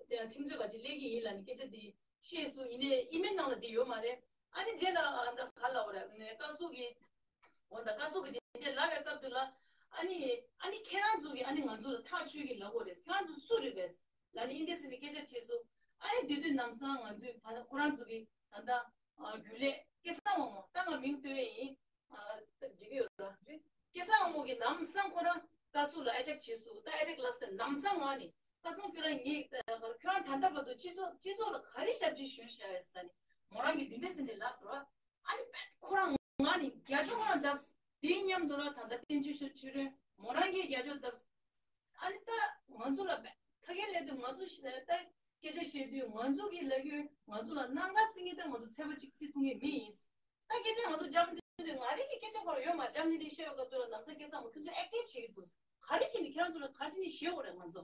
ཁྲིམས་རྩོད་པ་ཅིག་སླེབས་ཀྱི་ཡིན་ལབ་ནས་སྐད་ཆ་དེ་བཤད་སོང་། ཡིན་ནའི་ཨི་མེལ་ནང་ལ་དེ་ཡོད་མ་རེད། ཨ་ནི་རྗེས་ལ་ཨ་ད་ག་ལབ་དགོས་རེད། བཀའ་ཟུར་གྱིས་འོ་ད་བཀའ་ཟུར་གྱིས་དེ་འདྲ་ལབ་པའི་སྐབས་དུ་ལ་ཨ་ནི་ཨ་ནི་ཁྱེད་རང་ཚོ་གིས་ཨ་ནི་ང་ཚོ་ལ་ཐག་ཆོད་ཀྱི་ལབ་དགོས་རེད། ཁྱེད་རང་ཚོ་སུ་རེད་པས་ལབ་ནས་ཨིན་དེ་ཟེར་ནས་སྐད་ཆ་དྲིས་སོང་། ཨ་ནི་དེ་དུས་ལམ་སང་ང་ཚོས་ཕ་ཁོ་རང་ཚོ་གིས་ད་ལྟ་རྒྱུན་ལས་སྐལ་བཟང་དབང་མོ་ད་ང་མིང་བཏོན་ཡིན། འགྲིག་གི་ཡོད་ར་རེད། སྐལ་བཟང་དབང་མོ་གིས་ལམ་སང་ཁོ་རང་བཀའ་ཟུར་ལ་ཨེ་ཊེག་བྱས་སོང་། ད་ཨེ་ཊེག་ལབ་སོང་ལམ་སང་ང་ནི་བཀའ་ཟུར་ཁྱོད་རང་ངས་ཁྱོད་རང་ད་ལྟ་བར་དུ་སྤྱི་ཚོགས་སྤྱི་ཚོགས་ལ་ག་རེ་ཞབས་ཕྱི་ཞུས་བཞག་ཡོད་ཟེར་ནས་མོ་རང་གིས་འདི་འདྲ་ཟེར་ནས་ལབ་སོང་ར། ཨ་ནི་དཔེ་ཁོ་རང་ང་ནི་རྒྱ་ཆོ་ང་ལ་བརྡབས། དེའི་མཉམ་དུ་ལ་ད་ལྟ་བསྟན་ཆོས་ཆོས་རེད་མོ་རང་གིས་རྒྱ་ཆོ་བརྡབས། ཨ་ནི་ད་ང་ཚོ་ལ་ཕ་གིར་སླེབས་དུས་ང་ཚོ་ཞིག་ལ་ད་སྐད་ཆ་བཤད་དུས་ང་ཚོ་གིས་ལབ་ཀྱི་ཡོད། ང་ཚོ་ལ་སྣ་ཁ་བཙིར་མཁན་ད་ང་ཚོ་ཚད་པ་གཅིག་བརྩི་ཐུབ་མཁན་མི་ཡིན། ད་སྐད་ཆ་ང་ཚོ་འཇམ་དུས་ང་རང་གི་སྐད་ཆ་ཁོ་རང་ཡོད་མ་འཇམ་ནི་དེ་བཤད་པའི་སྐབས་དུ་ལ་ལམ་སང་སྐལ་བཟང་དབང་མོ་ཁྱོད་ཚོ་ཨེག་ཊིང་བྱེད་ཀྱི་འདུག་ག་རེ་བྱས་ནས་ཁྱེད་རང་ཚོ་ལ་ག་རེ་བྱས་ནས་ཞུ་དགོས་རེད། ང་ཚོ་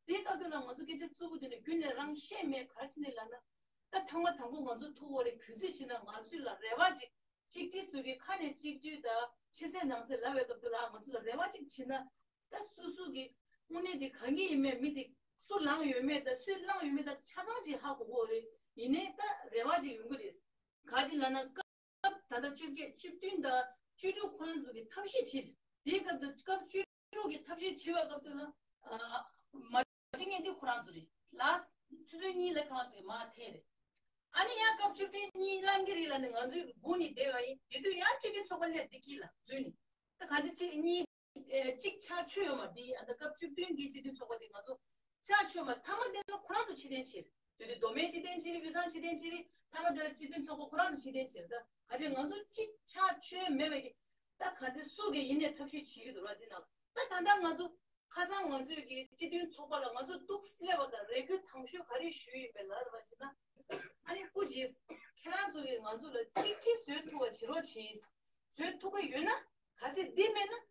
དེའི་སྐབས་དུ་ལ་ང་ཚོ་སྐད་ཆ་བཙུགས་པ་དེ་ནས་ཁྱོན་ནས་རང་བཤད་མེད། ག་རེ་བྱས་ནས་ལབ་ན། ད་ཐེངས་མ་དང་པོ་ང་ཚོ་ཐུག་པ་རེད། གུས་བརྩི་བྱས་ན་ང་ཚོ་ལ་རེ་བ་ཅིག་གཅིག་སྒྲིལ་བཟོ་གི་ཁ་ནས་གཅིག་སྒྲིལ་དང་ཕྱི་གསལ་ནང་གསལ་ལབ་པའི་སྐབས་དུ་ལ་ང་ཚོ་ལ་རེ་བ་གཅིག་བྱེད་ན། ད་སོ་སོ་གི་དངོས་གནས་དེ་གང་གི་ཡིན་མེད་མི་དེ་སུ་ལངས་ཡོད་མེད་དང་སུས་བླངས་ཡོད་མེད་དང་ཆ་ཚང་ཅིག་ཧ་གོ་གོ་རེད། ཡིན་ནའི་ད་རེ་བ་ཅིག་ཡོང་གི་རེད། ག་ཅི་ལབ་ན་སྐབས་ད་ལྟ་བཅོ་བརྒྱད་བཅུ་བདུན་དང་བཅུ་དྲུག་ཁོ་རང་ཚོ་གི་ཐབས་ཤེས་བྱེད། དེའི་སྐབས་དུ་སྐབས་བཅུ་དྲུག་གི་ཐབས་ཤེས་བྱེད་པའི་སྐབས་དུ་ལ་མ་འགྲིག་མཁན་དེ་ཁོ་རང་ཚོ་རེད། ལ་ཆུ་ཚོད་གཉིས་ལ་ཁོ་རང་ཚོ་གི་མ་ཐེ་རེད། ཨ་ནི་ཡང་སྐབས་བཅུ་བདུན་གཉིས་བླང་གི་རེད་ལབ་ནས་ང་ཚོའི་སྒུག་ནས་བསྡད་པ་ཡིན། དེ་དུས་ཡང་སྤྱི་མཐུན་ཚོགས་པ་སླེབས་བསྡད་ཀྱི་ལ་འཛུལ་ནས་ད་ག་འདྲ་གཅིག་གཉིས་ཨེ་གཅིག་ཆགས་ཆོད་ཡོད་མ་རེད། ཨ་ད་སྐབས་བཅུ་བདུན་གྱི་སྤྱི་མཐུན་ཚོགས་པ་དེ་ང་ཚོ་ཆགས་ཆོད་མ་མཐའ་མ་དེ་ལ་ཁོ་རང་ཚོ་ཕྱིར་འཐེན་བྱས། དེ་དུས་མདོ་སྨད་ཕྱིར་འཐེན་བྱས་རེད། དབུས་གཙང་ཕྱིར་འཐེན་བྱས་རེད། མཐའ་མ་དེ་ལ་སྤྱི་མཐུན་ཚོགས་པ་ཁོ་རང་ཚོ་ཕྱིར་འཐེན་བྱས་རེད། ད་ག་ཅི་ང་ཚོ་གཅིག་ཆགས་ཆོད་མེད་པའི་གི་ད་ག་ཚོད་སུ་གི་ཡིན་ནའི་ཐབས་ཤེས་བྱེད་ཀྱི་འདུག་ར། འདི་ནང་ད་ད་ལྟ་ང་ཚོ་ཁ་སང་ང་ཚོས་ཀྱི་སྤྱི་མཐུན་ཚོགས་པ་ལ་ང་ཚོ་གཏུགས་སླེབས་པ་དང་རེ་སྐུལ་དང་ཤོས་ག་རེ་ཞུས་ཡོད་པའི་ལབ་པ་ཞིག་ན། ཨ་ནི་སྐུ་མཁྱེན། ཁྱེད་རང་ཚོ་གིས་ང་ཚོ་ལ་གཅིག་སྒྲིལ་བཟོ་ཐུབ་པ་བྱེད་རོགས་གྱིས། བཟོ་ཐུབ་ཀྱི་ཡོད་ན། གལ་སྲིད་འདི་མེད་ན།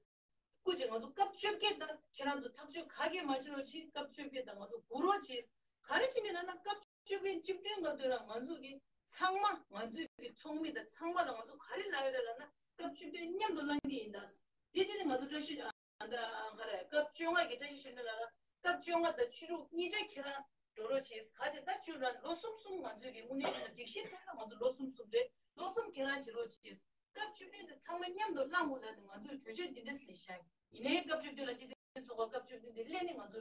སྐུ་མཁྱེན། ང་ཚོ་སྐབས་བཅོ་བརྒྱད་ལྟར་ཁྱེད་རང་ཚོ་ཐག་གཅོད་ག་གེ་མ་བྱེད་རོགས་གྱིས། སྐབས་བཅོ་བརྒྱད་དང་ང་ཚོ་སྒུག་རོགས་གྱིས། ག་རེ་བྱས་ནས་ལབ་ན་སྐབས་བཅོ་བརྒྱད་བཅུ་བདུན་སྐབས་དུས་ལ་ང་ཚོ་གི་ཚང་མ་ང་ཚོའི་གི་ཚོགས་མི་དང་ཚང་མ་ལ་ང་ཚོ་ག་རེ་ལབ་ཡོད་རེད་ལབ་ན་སྐབས་བཅུ་བདུན་མཉམ་དུ་བླང་གི་ཡིན་ད། དེ་བྱས་ནས་ང་ཚོ་བཀྲ་ཤིས་ཨ་ད་ག་རེ་སྐབས་བཅོ་ལྔ་གི་བཀྲ་ཤིས་གཞོན་ནུ་ལགས་ལ་སྐབས་བཅོ་ལྔ་དང་བཅུ་དྲུག་གཉིས་ཆ་ཁྱེད་རང་འགྲོ་རོགས་བྱེད། ག་ཅི་ད་བཅུ་ལ་ལོ་གསུམ་གསུམ་ང་ཚོའི་གི་དངོས་གནས་བྱས་ན་སྒྲིག་གཞི་ཐོག་ལ་ང་ཚོ་ལོ་གསུམ་གསུམ་རེད། ལོ་གསུམ་ཁྱེད་རང་བྱེད་རོགས་བྱེད། སྐབས་བཅུ་བདུན་དེ་ཚང་མ་མཉམ་དུ་བླངས་དགོས་ལབ་ནས་ང་ཚོས་གྲོས་ཆོད་འདི་འདྲ་ཞིག་བཞག་ཡིན་ནའི་སྐབས་བཅུ་བདུན་ལ་སྤྱི་འཐུས་ སྟོན་ཚོགས་པ་སྐབས་བཅུ་བདུན་དེ་སླེབས་ནས་ང་ཚོ་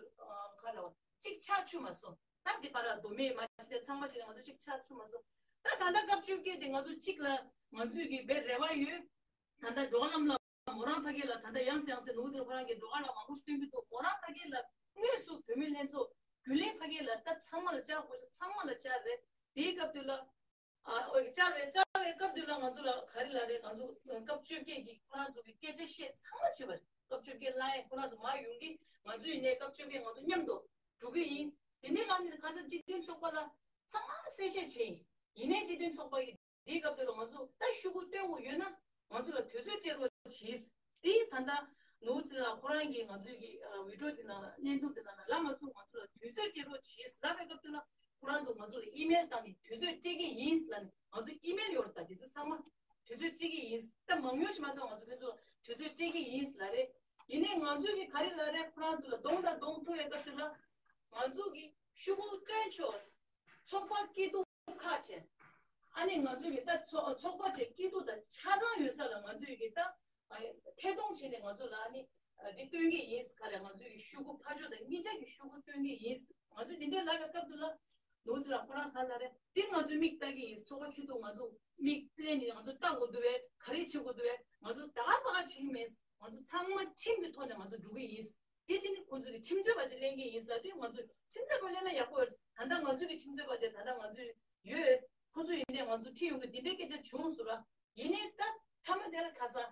ག་ལ་བ་གཅིག་ཆགས་ཆུ་མ་སོང་། ད་འདི་པར་མདོ་སྨད་མ་ཅི་དེ་ཚང་མ་བྱས་ནས་ང་ཚོ་གཅིག་ཆགས་ཆུ་མ་སོང་། ད་ད་ལྟ་སྐབས་བཅོ་བརྒྱད་དེ་ང་ཚོ་གཅིག་ལ་ང་ཚོས་ཀྱི་བའི་རེ་བ་ཡོད། ད་ལྟ་འགྲོ་བ་རྣམས་ལ་མོ་རང་ཕ་གི་ལ་ད་ལྟ་ཡང་སེ་ཡང་སེ་ནུ་ཚོ་ཁོ་རང་གི་འགྲོ་བ་ལ་མང་པོ་ཞིག་སྟོན་གྱི་འདུག་མོ་རང་ཕ་གི་ལ་དངོས་སུ་བོད་མི་ལྷན་ཚོགས་རྒྱུན་ལས་ཕ་གི་ལ་ད་ཚང་མ་ལ་བཅར་དགོས་ཤག་ཚང་མ་ལ་བཅར་རེད། དེའི་སྐབས་དུས་ལ། ཨ་ཨོ་བཅར་བའི་བཅར་བའི་སྐབས་དུས་ལ་ང་ཚོ་ལ་ག་རེ་ལབ་རེད། ང་ཚོ་སྐབས་བཅོ་བརྒྱད་ཀྱི་ཁོ་རང་ཚོ་གི་སྐད་ཆ་བཤད་ཚང་མ་བྱས་པ་རེད། སྐབས་བཅོ་བརྒྱད་ལ་ཡང་ཁོ་རང་ཚོ་མ་ཡོང་གི་ང་ཚོ་ཡིན་ནའི་སྐབས་བཅོ་བརྒྱད་ང་ཚོ་མཉམ་དུ་འགྲོ་གི་ཡིན། དེ་ནས་ལ་ནི་ཁ་སང་སྤྱི་མཐུན་ཚོགས་པ་ལ་ཚང་མ་གསལ་བཤད་བྱས་ཡིན། ཡིན་ནའི་སྤྱི་མཐུན་ཚོགས་པ་གི་དེའི་སྐབས་དུས་ལ་ང་ཚོ་ད་ཤོག་གུ་སྟོན་དགོས་ཡོད་ན་ང་ཚོ་ལ་དུས་ཚོད་སྤྲད་རོགས་བྱེད། དེ་ད་ལྟ་ནོར་བུ་ཚེ་རིང་ལགས་ཁོ་རང་གིས་ང་ཚོའི་གི་ཨ་བི་ཌིའོ་དེ་ནང་ལ་བརྙན་ཐུང་དེ་ནང་ལ་ལབ་མ་སོང་། ང་ཚོ་ལ་དུས་ཚོད་སྤྲད་རོགས་བྱེད་ལབ་པའི་སྐབས་དུས་ལ་ཁོ་རང་ཚོ་ང་ཚོ་ལ་ཨི་མེལ་བཏང་ནས་དུས་ཚོད་སྤྲད་ཀྱི་ཡིན་ལབ་ནས། ང་ཚོ་ཨི་མེལ་ཡོད་རེད། ད་དེ་ཚོ་ཚང་མ་དུས་ཚོད་སྤྲད་ཀྱི་ཡིན། ད་མང་ཉུང་ཞིག་མ་གཏོགས་ང་ཚོ་ཕན་ཚུན་དུས་ཚོད་སྤྲད་ཀྱི་ཡིན་ལབ་རེད། ཡིན་ནའི་ང་ཚོའི་གི་ག་རེ་ལབ་རེད། ཁོ་རང་ཚོ་ལ་གདོང་དང་གདོང་ཐུག་པའི་སྐབས་དུས་ལ་ང་ཚོ་གི་ཤོག་གུ་སྟོན་ཆོག་ཚོགས་པ་སྐྱིད་སྡུག་ཁག་བྱས། ཨ་ནི་ང་ཚོས་ཀྱི་ད་ཚོགས་ཚོགས་པ་བཅས་སྐྱིད་སྡུག་དང་ཆ་ཚང་ཡོད་ས་ལ་ང་ཚོས་ཀྱི་ད་ཨ་ཐད་གཏོང་བྱས་ནས་ང་ཚོ་ལ་ཨ་ནི་ཨ་འདི་སྟོན་གྱི་ཡིན། ག་རེ་ང་ཚོས་ཀྱི་ཤོག་གུ་ཕར་ཕྱོགས་དང་གཉིས་ཆ་གི་ཤོག་གུ་སྟོན་གྱི་ཡིན། ང་ཚོས་འདི་འདྲའི་ལབ་པའི་སྐབས་དུ་ལ་ནོར་བུ་ཚེ་རིང་ཁོ་རང་ག་ལབ་རེད། འདི་ང་ཚོས་མིག་ལྟ་གི་ཡིན། ཚོགས་པ་ཁྱོད་ཚོ་ང་ཚོ་མིག་ལྟ་ནས་ང་ཚོ་ལྟ་དགོས་འདུག་བས། ག་རེ་བྱེད་དགོས་འདུག་བས། ང་ཚོ་ད་ག་པ་ག་བྱེད་ཀྱི་མེད། ང་ཚོ་ཚང་མ་ཁྲིམས་ཀྱི་ཐོག་ནས་ང་ཚོ་འགྲོ་གི་ཡིན། དེ་ཕྱིན་ཁོང་ཚོས་ཀྱི་ཁྲིམས་རྩོད་པ་ཅིག་ལེན་གྱི་ཡིན་ཟེར་དུས་ང་ཚོས་ཁྲིམས་རྩོད་པ་ལེན་ན་ཡག་པོ་ཡོད། ད་ལྟ་ང་ཚོས་ཀྱི་ཁྲིམས་རྩོད་པ་དེ་ད་ལྟ་ང་ཚོས་ཡོད། ཁོང་ཚོ་ཡིན་ནའི་ང་ཚོ་ཁྲིད་ཡོང་གི་འདི་འདྲའི་སྐད་ཆ་བྱུང་སོང་ར། ཡིན་ནའི་ད་མཐའ་མ་དེ་ལ་ཁ་སང་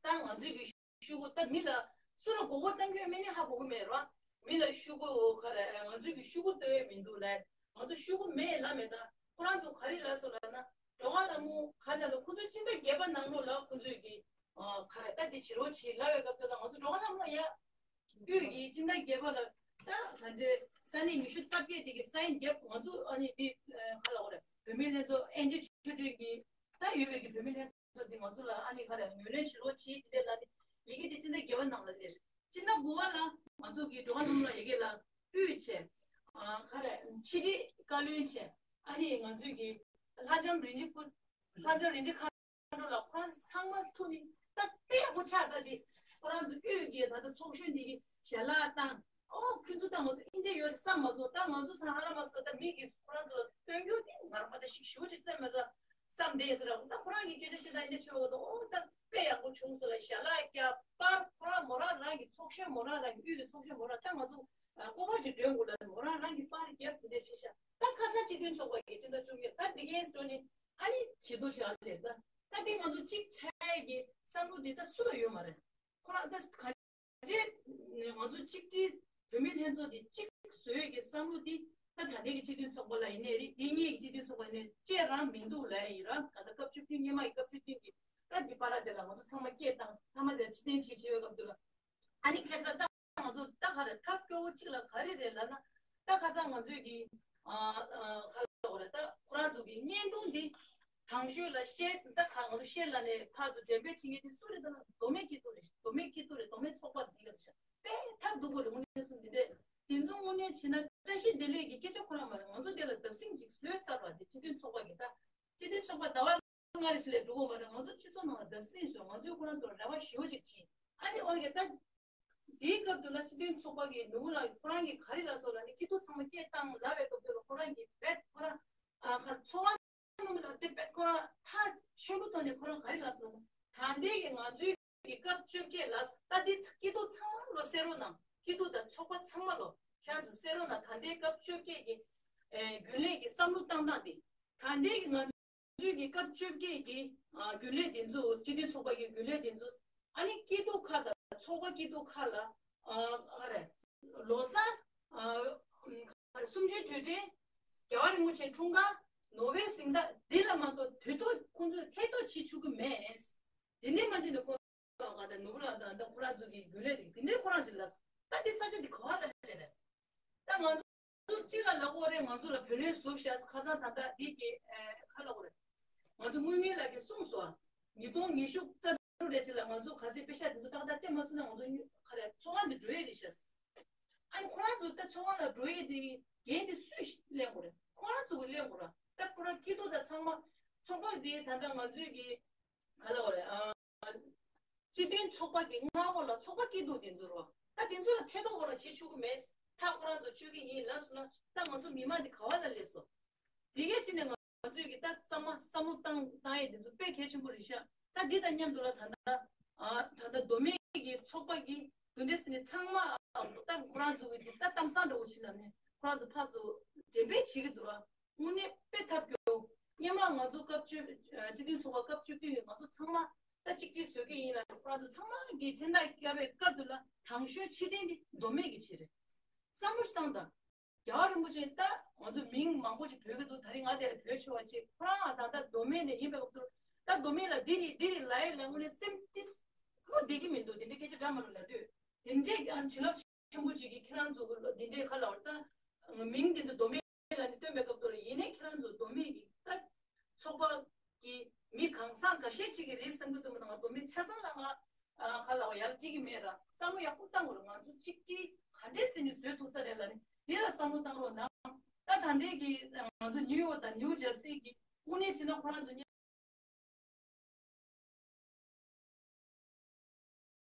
ད་ང་ཚོས་ཀྱི་ཤོག་གུ་ད་མི་ལ་སུ་ལ་མགོ་སྐོར་བཏང་གི་ཡོད་མེད་ནི་ཧ་གོ་གི་མེད་ར། མི་ལ་ཤོག་གུ་ག་རེ་ང་ཚོས་ཀྱི་ཤོག་གུ་སྟོན་ཡོད་མི་འདུག་ལ། ང་ཚོ་ཤོག་གུ་མེད་ལ་མེད། ད་ཁོ་རང་ཚོ་ག་རེ་ལབ་སོང་ལབ་ན་འགྲོ་བ་ལ་མོ་ག་རེ་ལབ་ན་ཁོང་ཚོའི་སྤྱི་ཟླ་བརྒྱད་པ་ནང་ལོགས་ལ་ཁོང་ཚོས་ཀྱི་ཨ་ག་རེ་ད་འདི་བྱེད་རོགས་བྱེད་ལབ་པའི་སྐབས་དེ་ལ་ང་ཚོ་འགྲོ་བ་ལམ་ལ་ཡ་དབུས་ཀྱི་སྤྱི་ཟླ་བརྒྱད་པ་ལ་ད་ང་ཚོའི་ས་གནས་ཉི་ཤུ་རྩ་བརྒྱད་དེ་གི་སའིན་རྒྱབ། ང་ཚོ་ཨ་ནི་འདི་ཨ་ག་ལ་འོ་རེད། བོད་མི་ལྷན་ཚོགས་ཨེན་ཇི་ཆོས་སྒྲོན་གྱི་ད་ཡོད་པའི་གི་བོད་མི་ལྷན་ཚོགས་འདི་ང་ཚོ་ལ་ཨ་ནི་ག་རེ་ངོས་ལེན་བྱེད་རོགས་བྱེད་དེ་ལ་ནི་ཡི་གེ་དེ་སྤྱི་ཟླ་བརྒྱད་པ་ནང་ལ་སླེབས། སྤྱི་ཟླ་དགུ་པ་ལ་ང་ཚོ་གི་འགྲོ་བ་ལམ་ལ་ཡི་གེ་ལ་དབུས་བྱས། ཨ་ག་རེ་ཕྱི་དྲིལ་བཀའ་བློན་བྱས། ཨ་ནི་ང་ཚོའི་གི་ལྷ་ལྕམ་རིན་ཆེན་ཕུ་ལྷ་ལྕམ་རིན་ཆེན་མཁའ་འགྲོ་ལ་ཁོ་རང་ཚང་མ་ཐུག་ནི་ད་དཔེ་ཡག་པོ་ཆགས། ད་དེ་ཁོ་རང་ཚོ་དབུས་ཀྱི་ད་ལྟ་ཚོགས་གཞོན་འདི་གི་ཞལ་ལག་བཏང་། ཨོ་ཁྱོད་ཚོ་ད་ང་ཚོ་ཨིན་ཇི་ཡོད་རེད་བསམ་མ་སོང་། ད་ང་ཚོ་ཚང་ཧ་ལམ་མ་སོང་། ད་མི་གི་ཁོ་རང་ཚོ་ལ་སྟོན་རྒྱུ་དེ་ང་རང་མ་ད་ཞིག་ཞུ་རེད་བསམ་མེད་ད་བསམ་བསྡད་ཟེར་ར། ད་ཁོ་རང་གི་སྐད་ཆ་བཤད་ད་ཨིན་ཇི་ཆེ་བ་ད་ཨོ་ད་དཔེ་ཡག་པོ་བྱུང་སོང་ལ་ཞལ་ལག་བརྒྱབ། པར་ཁོ་རང་མོ་རང་རང་གི་ཚོགས་གཞོན་མོ་རང་རང་གི་དབུས་ཀྱི་ཚོགས་གཞོན་མོ་རང་ད་ང་ཚོ་ཀོ་པར་ཞིག་སྒྲོན་དགོས་ལ་མོ་རང་རང་གི་པར་བརྒྱབ་དེ་འདྲ་བྱས་ཤག་ད་ཁ་སང་སྤྱི་མཐུན་ཚོགས་པ་གི་སྤྱི་ཟླ་བཅོ་བརྒྱད་ད་འདི་གའི་སྤྲོ་ནི། ཨ་ནི་བྱེད་དོ་བྱེད་ཨ་ལེ་ད། ད་དེ་ང་ཚོ་གཅིག་ཆགས་ཡས་ཀྱི་བསམ་བློ་དེ་ད་སུ་ལ་ཡོད་མ་རེད། ཁོ་རང་ད་ག་རེ་ང་ཚོ་གཅིག་སྒྲིལ་བོད་མི་ལྷན་ཚོགས་དེ་གཅིག་བཟོ་ཡས་ཀྱི་བསམ་བློ་དེ་ད་ད་ལྟའི་གི་སྤྱི་མཐུན་ཚོགས་པ་ལ་ཡིན་ནའི་རེད། དེ་སྔའི་གི་སྤྱི་མཐུན་ཚོགས་པ་ཡིན་ནའི་བཅས་རང་མི་འདུག་ལབ་ཡ་ཡིན་ར། ད་ལྟ་སྐབས་བཅུ་བདུན་སྔོན་མ་ཡི་སྐབས་བཅུ་བདུན་གི་ད་འདི་པ་ར་དེ་ལ་ང་ཚོ་ཚང་མ་སྐད་བཏང་མཐའ་མ་དེ་ཕྱི་འཐེན་བྱེད་བྱེད་པའི་སྐབས་དུ་ལ། ཨ་ནི་ཁ་སང་ད་ང་ཚོ་ད་ག་རེ་ཐབས་སྐྱོ་བོ་གཅིག་ལ་ག་རེ་རེད་ལབ་ན། ད་ཁ་སང་ང་ཚོས་ཀྱི་ཨ་ཨ་ག་རེ་ལབ་དགོས་རེད། ད་ཁོ་རང་ཚོ་གི་བརྙན་ཐུང་འདི་དང་ཤོས་ལ་ཤེར་ད་ག་ང་ཚོ་ཤེར་ལབ་ནས་ཕར་ཚུར་འགྲེམས་སྤེལ་བྱེད་མཁན་དེ་སུ་རེད་ལབ་ན་མདོ་སྨད་སྐྱིད་སྡུག་རེད། མདོ་སྨད་སྐྱིད་སྡུག་རེད། མདོ་སྨད་ཚོགས་པ་འདི་ལ་ཤ་དཔེ་ཐབས་སྡུག་པོ་རེད། དངོས་གནས་སུ་འདི་འདྲས་དེ་ཚོ་དངོས་གནས་བྱས་ན་བཀྲ་ཤིས་བདེ་ལེགས་ཀྱི་སྐད་ཆ་ཁོ་རང་མ་རེད། ང་ཚོ་དེ་ལ་བརྡབ་གསིག་ཅིག་བཟོས་ཚར་བ་དེ་སྤྱི་མཐུན་ཚོགས་པ་གི་ད་སྤྱི་མཐུན་ཚོགས་པ་ཟླ་བ་སྔ་རེ་ཞིག་ལས་འགྲོ་གི་མ་རེད། ང་ཚོ་སྤྱི་ཚོགས་ནང་ལ་བརྡབ་གསིག་བཟོས། ང་ཚོས་ཁོ་རང་ཚོར་རེ་བ་ཞེ་པོ་ཅིག་བྱིན། ཨ་ནི་འོ་ཡ་ད་དེའི་སྐབས་དུ་ལ་སྤྱི་མཐུན་ཚོགས་པ་གི་ནོར་བུ་ལགས་ཁོ་རང་གིས་ག་རེ་ལབ་སོང་ལབ་ནི་སྐྱིད་སྡུག་ཚང་མ་སྐད་བཏང་ལབ་པའི་སྐབས་དུ་ལ་ཁོ་རང་གིས་བེད་ཁོ་རང་ཨ་ཁར་ཚོགས་པ་ནོར་བུ་ལགས་དེ་བེད་ཁོ་རང་ཐག་ཆོད་པོ་ཐོག་ནས་ཁོ་རང་ག་རེ་ལབ་སོང་ལབ་ན། ད་ལྟའི་གི་ང་ཚོའི་གི་སྐབས་བཅོ་བརྒྱད་ལ་ད་དེ་སྐྱིད་སྡུག་ཚང་མ་ལོ་སེ་རོ་ནང་སྐྱིད་སྡུག་དང་ཚོགས་པ་ཚང་མ་ལོ་ཁྱེད་རང་ཚོ་སེ་རོ་ནང་ད་ལྟའི་སྐབས་བཅོ་བརྒྱད་གི་ཨེ་རྒྱུན་ལས་གི་བསམ་བློ་བཏང་སྟངས་དེ་ད་ལྟའི་གི་ང་ཚོའི་གི་སྐབས་བཅོ་བརྒྱད་ཀྱི་ཨ་རྒྱུན་ལས་འདི་ཚོ་སྤྱི་མཐུན་ཚོགས་པ་གི་རྒྱུན་ལས་འདི་ཚོ་ཨ་ནི་སྐྱིད་སྡུག་ཁག་དང་ཚོགས་པ་སྐྱིད་སྡུག་ཁག་ལ་ཨ་ཨ་རེ་ལོ་གསར་ཨ་ཨ་རེ་གསུམ་བཅུའི་དུས་དྲན་རྒྱལ་བ་རིན་པོ་ཆེའི་འཁྲུངས་སྐར་ནོ་བྷེལ་གཟེངས་རྟགས་འདི་ལ་མ་གཏོགས་དུས་ཐོག་ཁོང་ཚོས་ཐད་གཏོང་བྱེད་ཆོག་གི་མེད། དེ་འདྲའི་མ་བྱས་ནས་ཁོང་ང་དང་ནོར་བུ་ལགས་དང་ད་ཁོ་རང་ཚོ་གི་རྒྱུན་ལས་དེ་དེ་འདྲའི་ཁོ་རང་ཅིག་ལ་ད་འདི་ས་ཆ་འདི་ག་བ་ལ་སླེབས་རེད། ད་ང་ཚོ་གཅིག་ལ་ལབ་དགོས་རེད། ང་ཚོ་ལ་བུ་ལོན་ཟུག་བཞག་ཁ་སང་ད་ལྟ་འདི་གི་ཨེ་ཁ་ལབ་དགོས་རེད། ང་ཚོ་དངུལ་གཉེར་ལགས་ཀྱིས་གསུངས་སོང་། ཉིས་སྟོང་ཉི་ཤུ་རྩ་དྲུག་ལས་ཅིག་ལ་ང་ཚོ་ག་ཚད་པེ་ཤག་འདི་ཚོ་ཏག་ཏག་སྤྲད་མ་སོང་ན་ང་ཚོ་ག་རེ་ཚོགས་ཁང་དུ་འགྲོ་ཡས་རེད་ཤག་ཨ་ནི་ཁོ་རང་ཚོ་ད་ཚོགས་ཁང་ལ་འགྲོ་ཡས་དེ་འགན་དེ་སུས་ལེན་དགོས་རེད། ཁོ་རང་ཚོ་གིས་ལེན་དགོས་ར། ད་ཁོ་རང་སྐྱིད་སྡུག་དང་ཚང་མ་ཚོགས་པ་དེ་ད་ལྟ་ང་ཚོའི་གི་ག་ལབ་དགོས་རེད་ཨ། སྤྱི་མཐུན་ཚོགས་པ་གི་མངའ་འོག་ལ་ཚོགས་པ་སྐྱིད་སྡུག་དེ་ཚོ་རོ། ད་དེ་ཚོ་ལ་ཐེ་གཏོགས་ཁོ་རང་བྱེད་ཆོག་གི་མེད། ད་ཁོ་རང་ཚོ་སྤྱོད་ཀྱི་ཡིན་ལབ་སོང་ན་ད་ང་ཚོ་མི་མང་འདི་ག་བ་ལ་སླེབས་སོང་། དེ་གས་ཕྱིན་ནས་ང་ཚོས་ཀྱི་ད་གཙང་མ་བསམ་བློ་བཏང་བཏང་ཡས་འདི་ཚོ་དཔེ་གལ་ཆེན་པོ་རེད་ཤག་ད་འདི་དང་མཉམ་དུ་ལ་ད་ལྟ་ཨ་ད་ལྟ་མདོ་སྨད་ཀྱི་ཚོགས་པ་གི་དུ་འདྲ་སེ་ནི་ཚང་མ་ད་ཁོ་རང་ཚོ་གི་འདི་ད་གཏམ་བཟང་འདྲ་བོ་ཕྱིན་ན་ནི་ཁོ་རང་ཚོ་ཕར་ཚུར་འགྲེམས་སྤེལ་བྱེད་ཀྱི་འདུག་ར། དངོས་གནས་དཔེ་ཐབས་སྐྱོ། སྔོན་མ་ང་ཚོ་སྐབས་བཅུ་སྤྱི་མཐུན་ཚོགས་པ་སྐབས་བཅུ་བདུན་གྱི་ང་ཚོ་ཚང་མ་ད་གཅིག་གཅིག་བཟོ་གི་ཡིན་ལ་ཁོ་རང་ཚོ་ཚང་མ་གི་མཚན་རྟགས་བརྒྱབ་པའི་སྐབས་དུ་ལ་དང་ཤོས་ཕྱི་བལྟས་འདི་མདོ་སྨད་ཀྱི་ཆེད་རེད། བསམ་བློ་ཞིག་བཏང་དང་། རྒྱལ་བ་རིན་པོ་ཆེ་ད་ང་ཚོ་མིང་མང་པོ་ཞིག་བོས་ཀྱི་འདུག་ད་རིང་ང་དེ་ལ་བོས་ཆོག་པ་ཅིག་ཁོ་རང་ད་ལྟ་མདོ་སྨད་ནས་ཡིན་པའི་སྐབས་དུ་ད་མདོ་སྨད་ལ་འདི་རེད་འདི་རེད་ལབ་ཡས་ལ་དངོས་གནས་སེམས་ཏིས་བློ་བདེ་གི་མི་འདུག་དེ་འདྲའི་སྐད་ཆ་འདྲ་མ་རུ་ལབ་དུས་དེ་འདྲའི་ཨ་བྱིན་རླབས་ཆེན་པོ་ཅིག་གིས་ཁྱེད་རང་ཚོ་གི་འདི་འདྲའི་ཁ་ལ་བར་ད་མིང་འདི་འདི་མདོ་སྨད་ལ་ནི་སྟོན་པའི་སྐབས་དུ་ལ་ཡིན་ནའི་ཁྱེད་རང་ཚོ་མདོ་སྨད་ཀྱི་ད་ཚོགས་པ་གི་མི་གང་ཟག་འགའ་ཤས་ཅིག་གི་རེད་བསམ་གྱི་འདུག་མ་གཏོགས་ང་མདོ་སྨད་ཆ་ཚང་ལ་ང་ཁ་ལ་བ་ཡར་བརྩི་གི་མེད་ར། བསམ་བློ་ཡག་པོ་བཏང་དགོས་ར། ང་ཚོ་གཅིག་སྒྲིལ་ག་འདྲས་སེ་ནི་བཟོས་ཐུབ་ས་རེད་ལ་ནི་དེ་ལ་བསམ་བློ་བཏང་རོགས་གནང་། ད་ད་ལྟའི་གི་ང་ཚོ་ནིའུ་ཡོག་དང་ནིའུ་ཇར་སི་གི་དངོས་གནས་བྱས་ན་ཁོ་རང་ཚོ་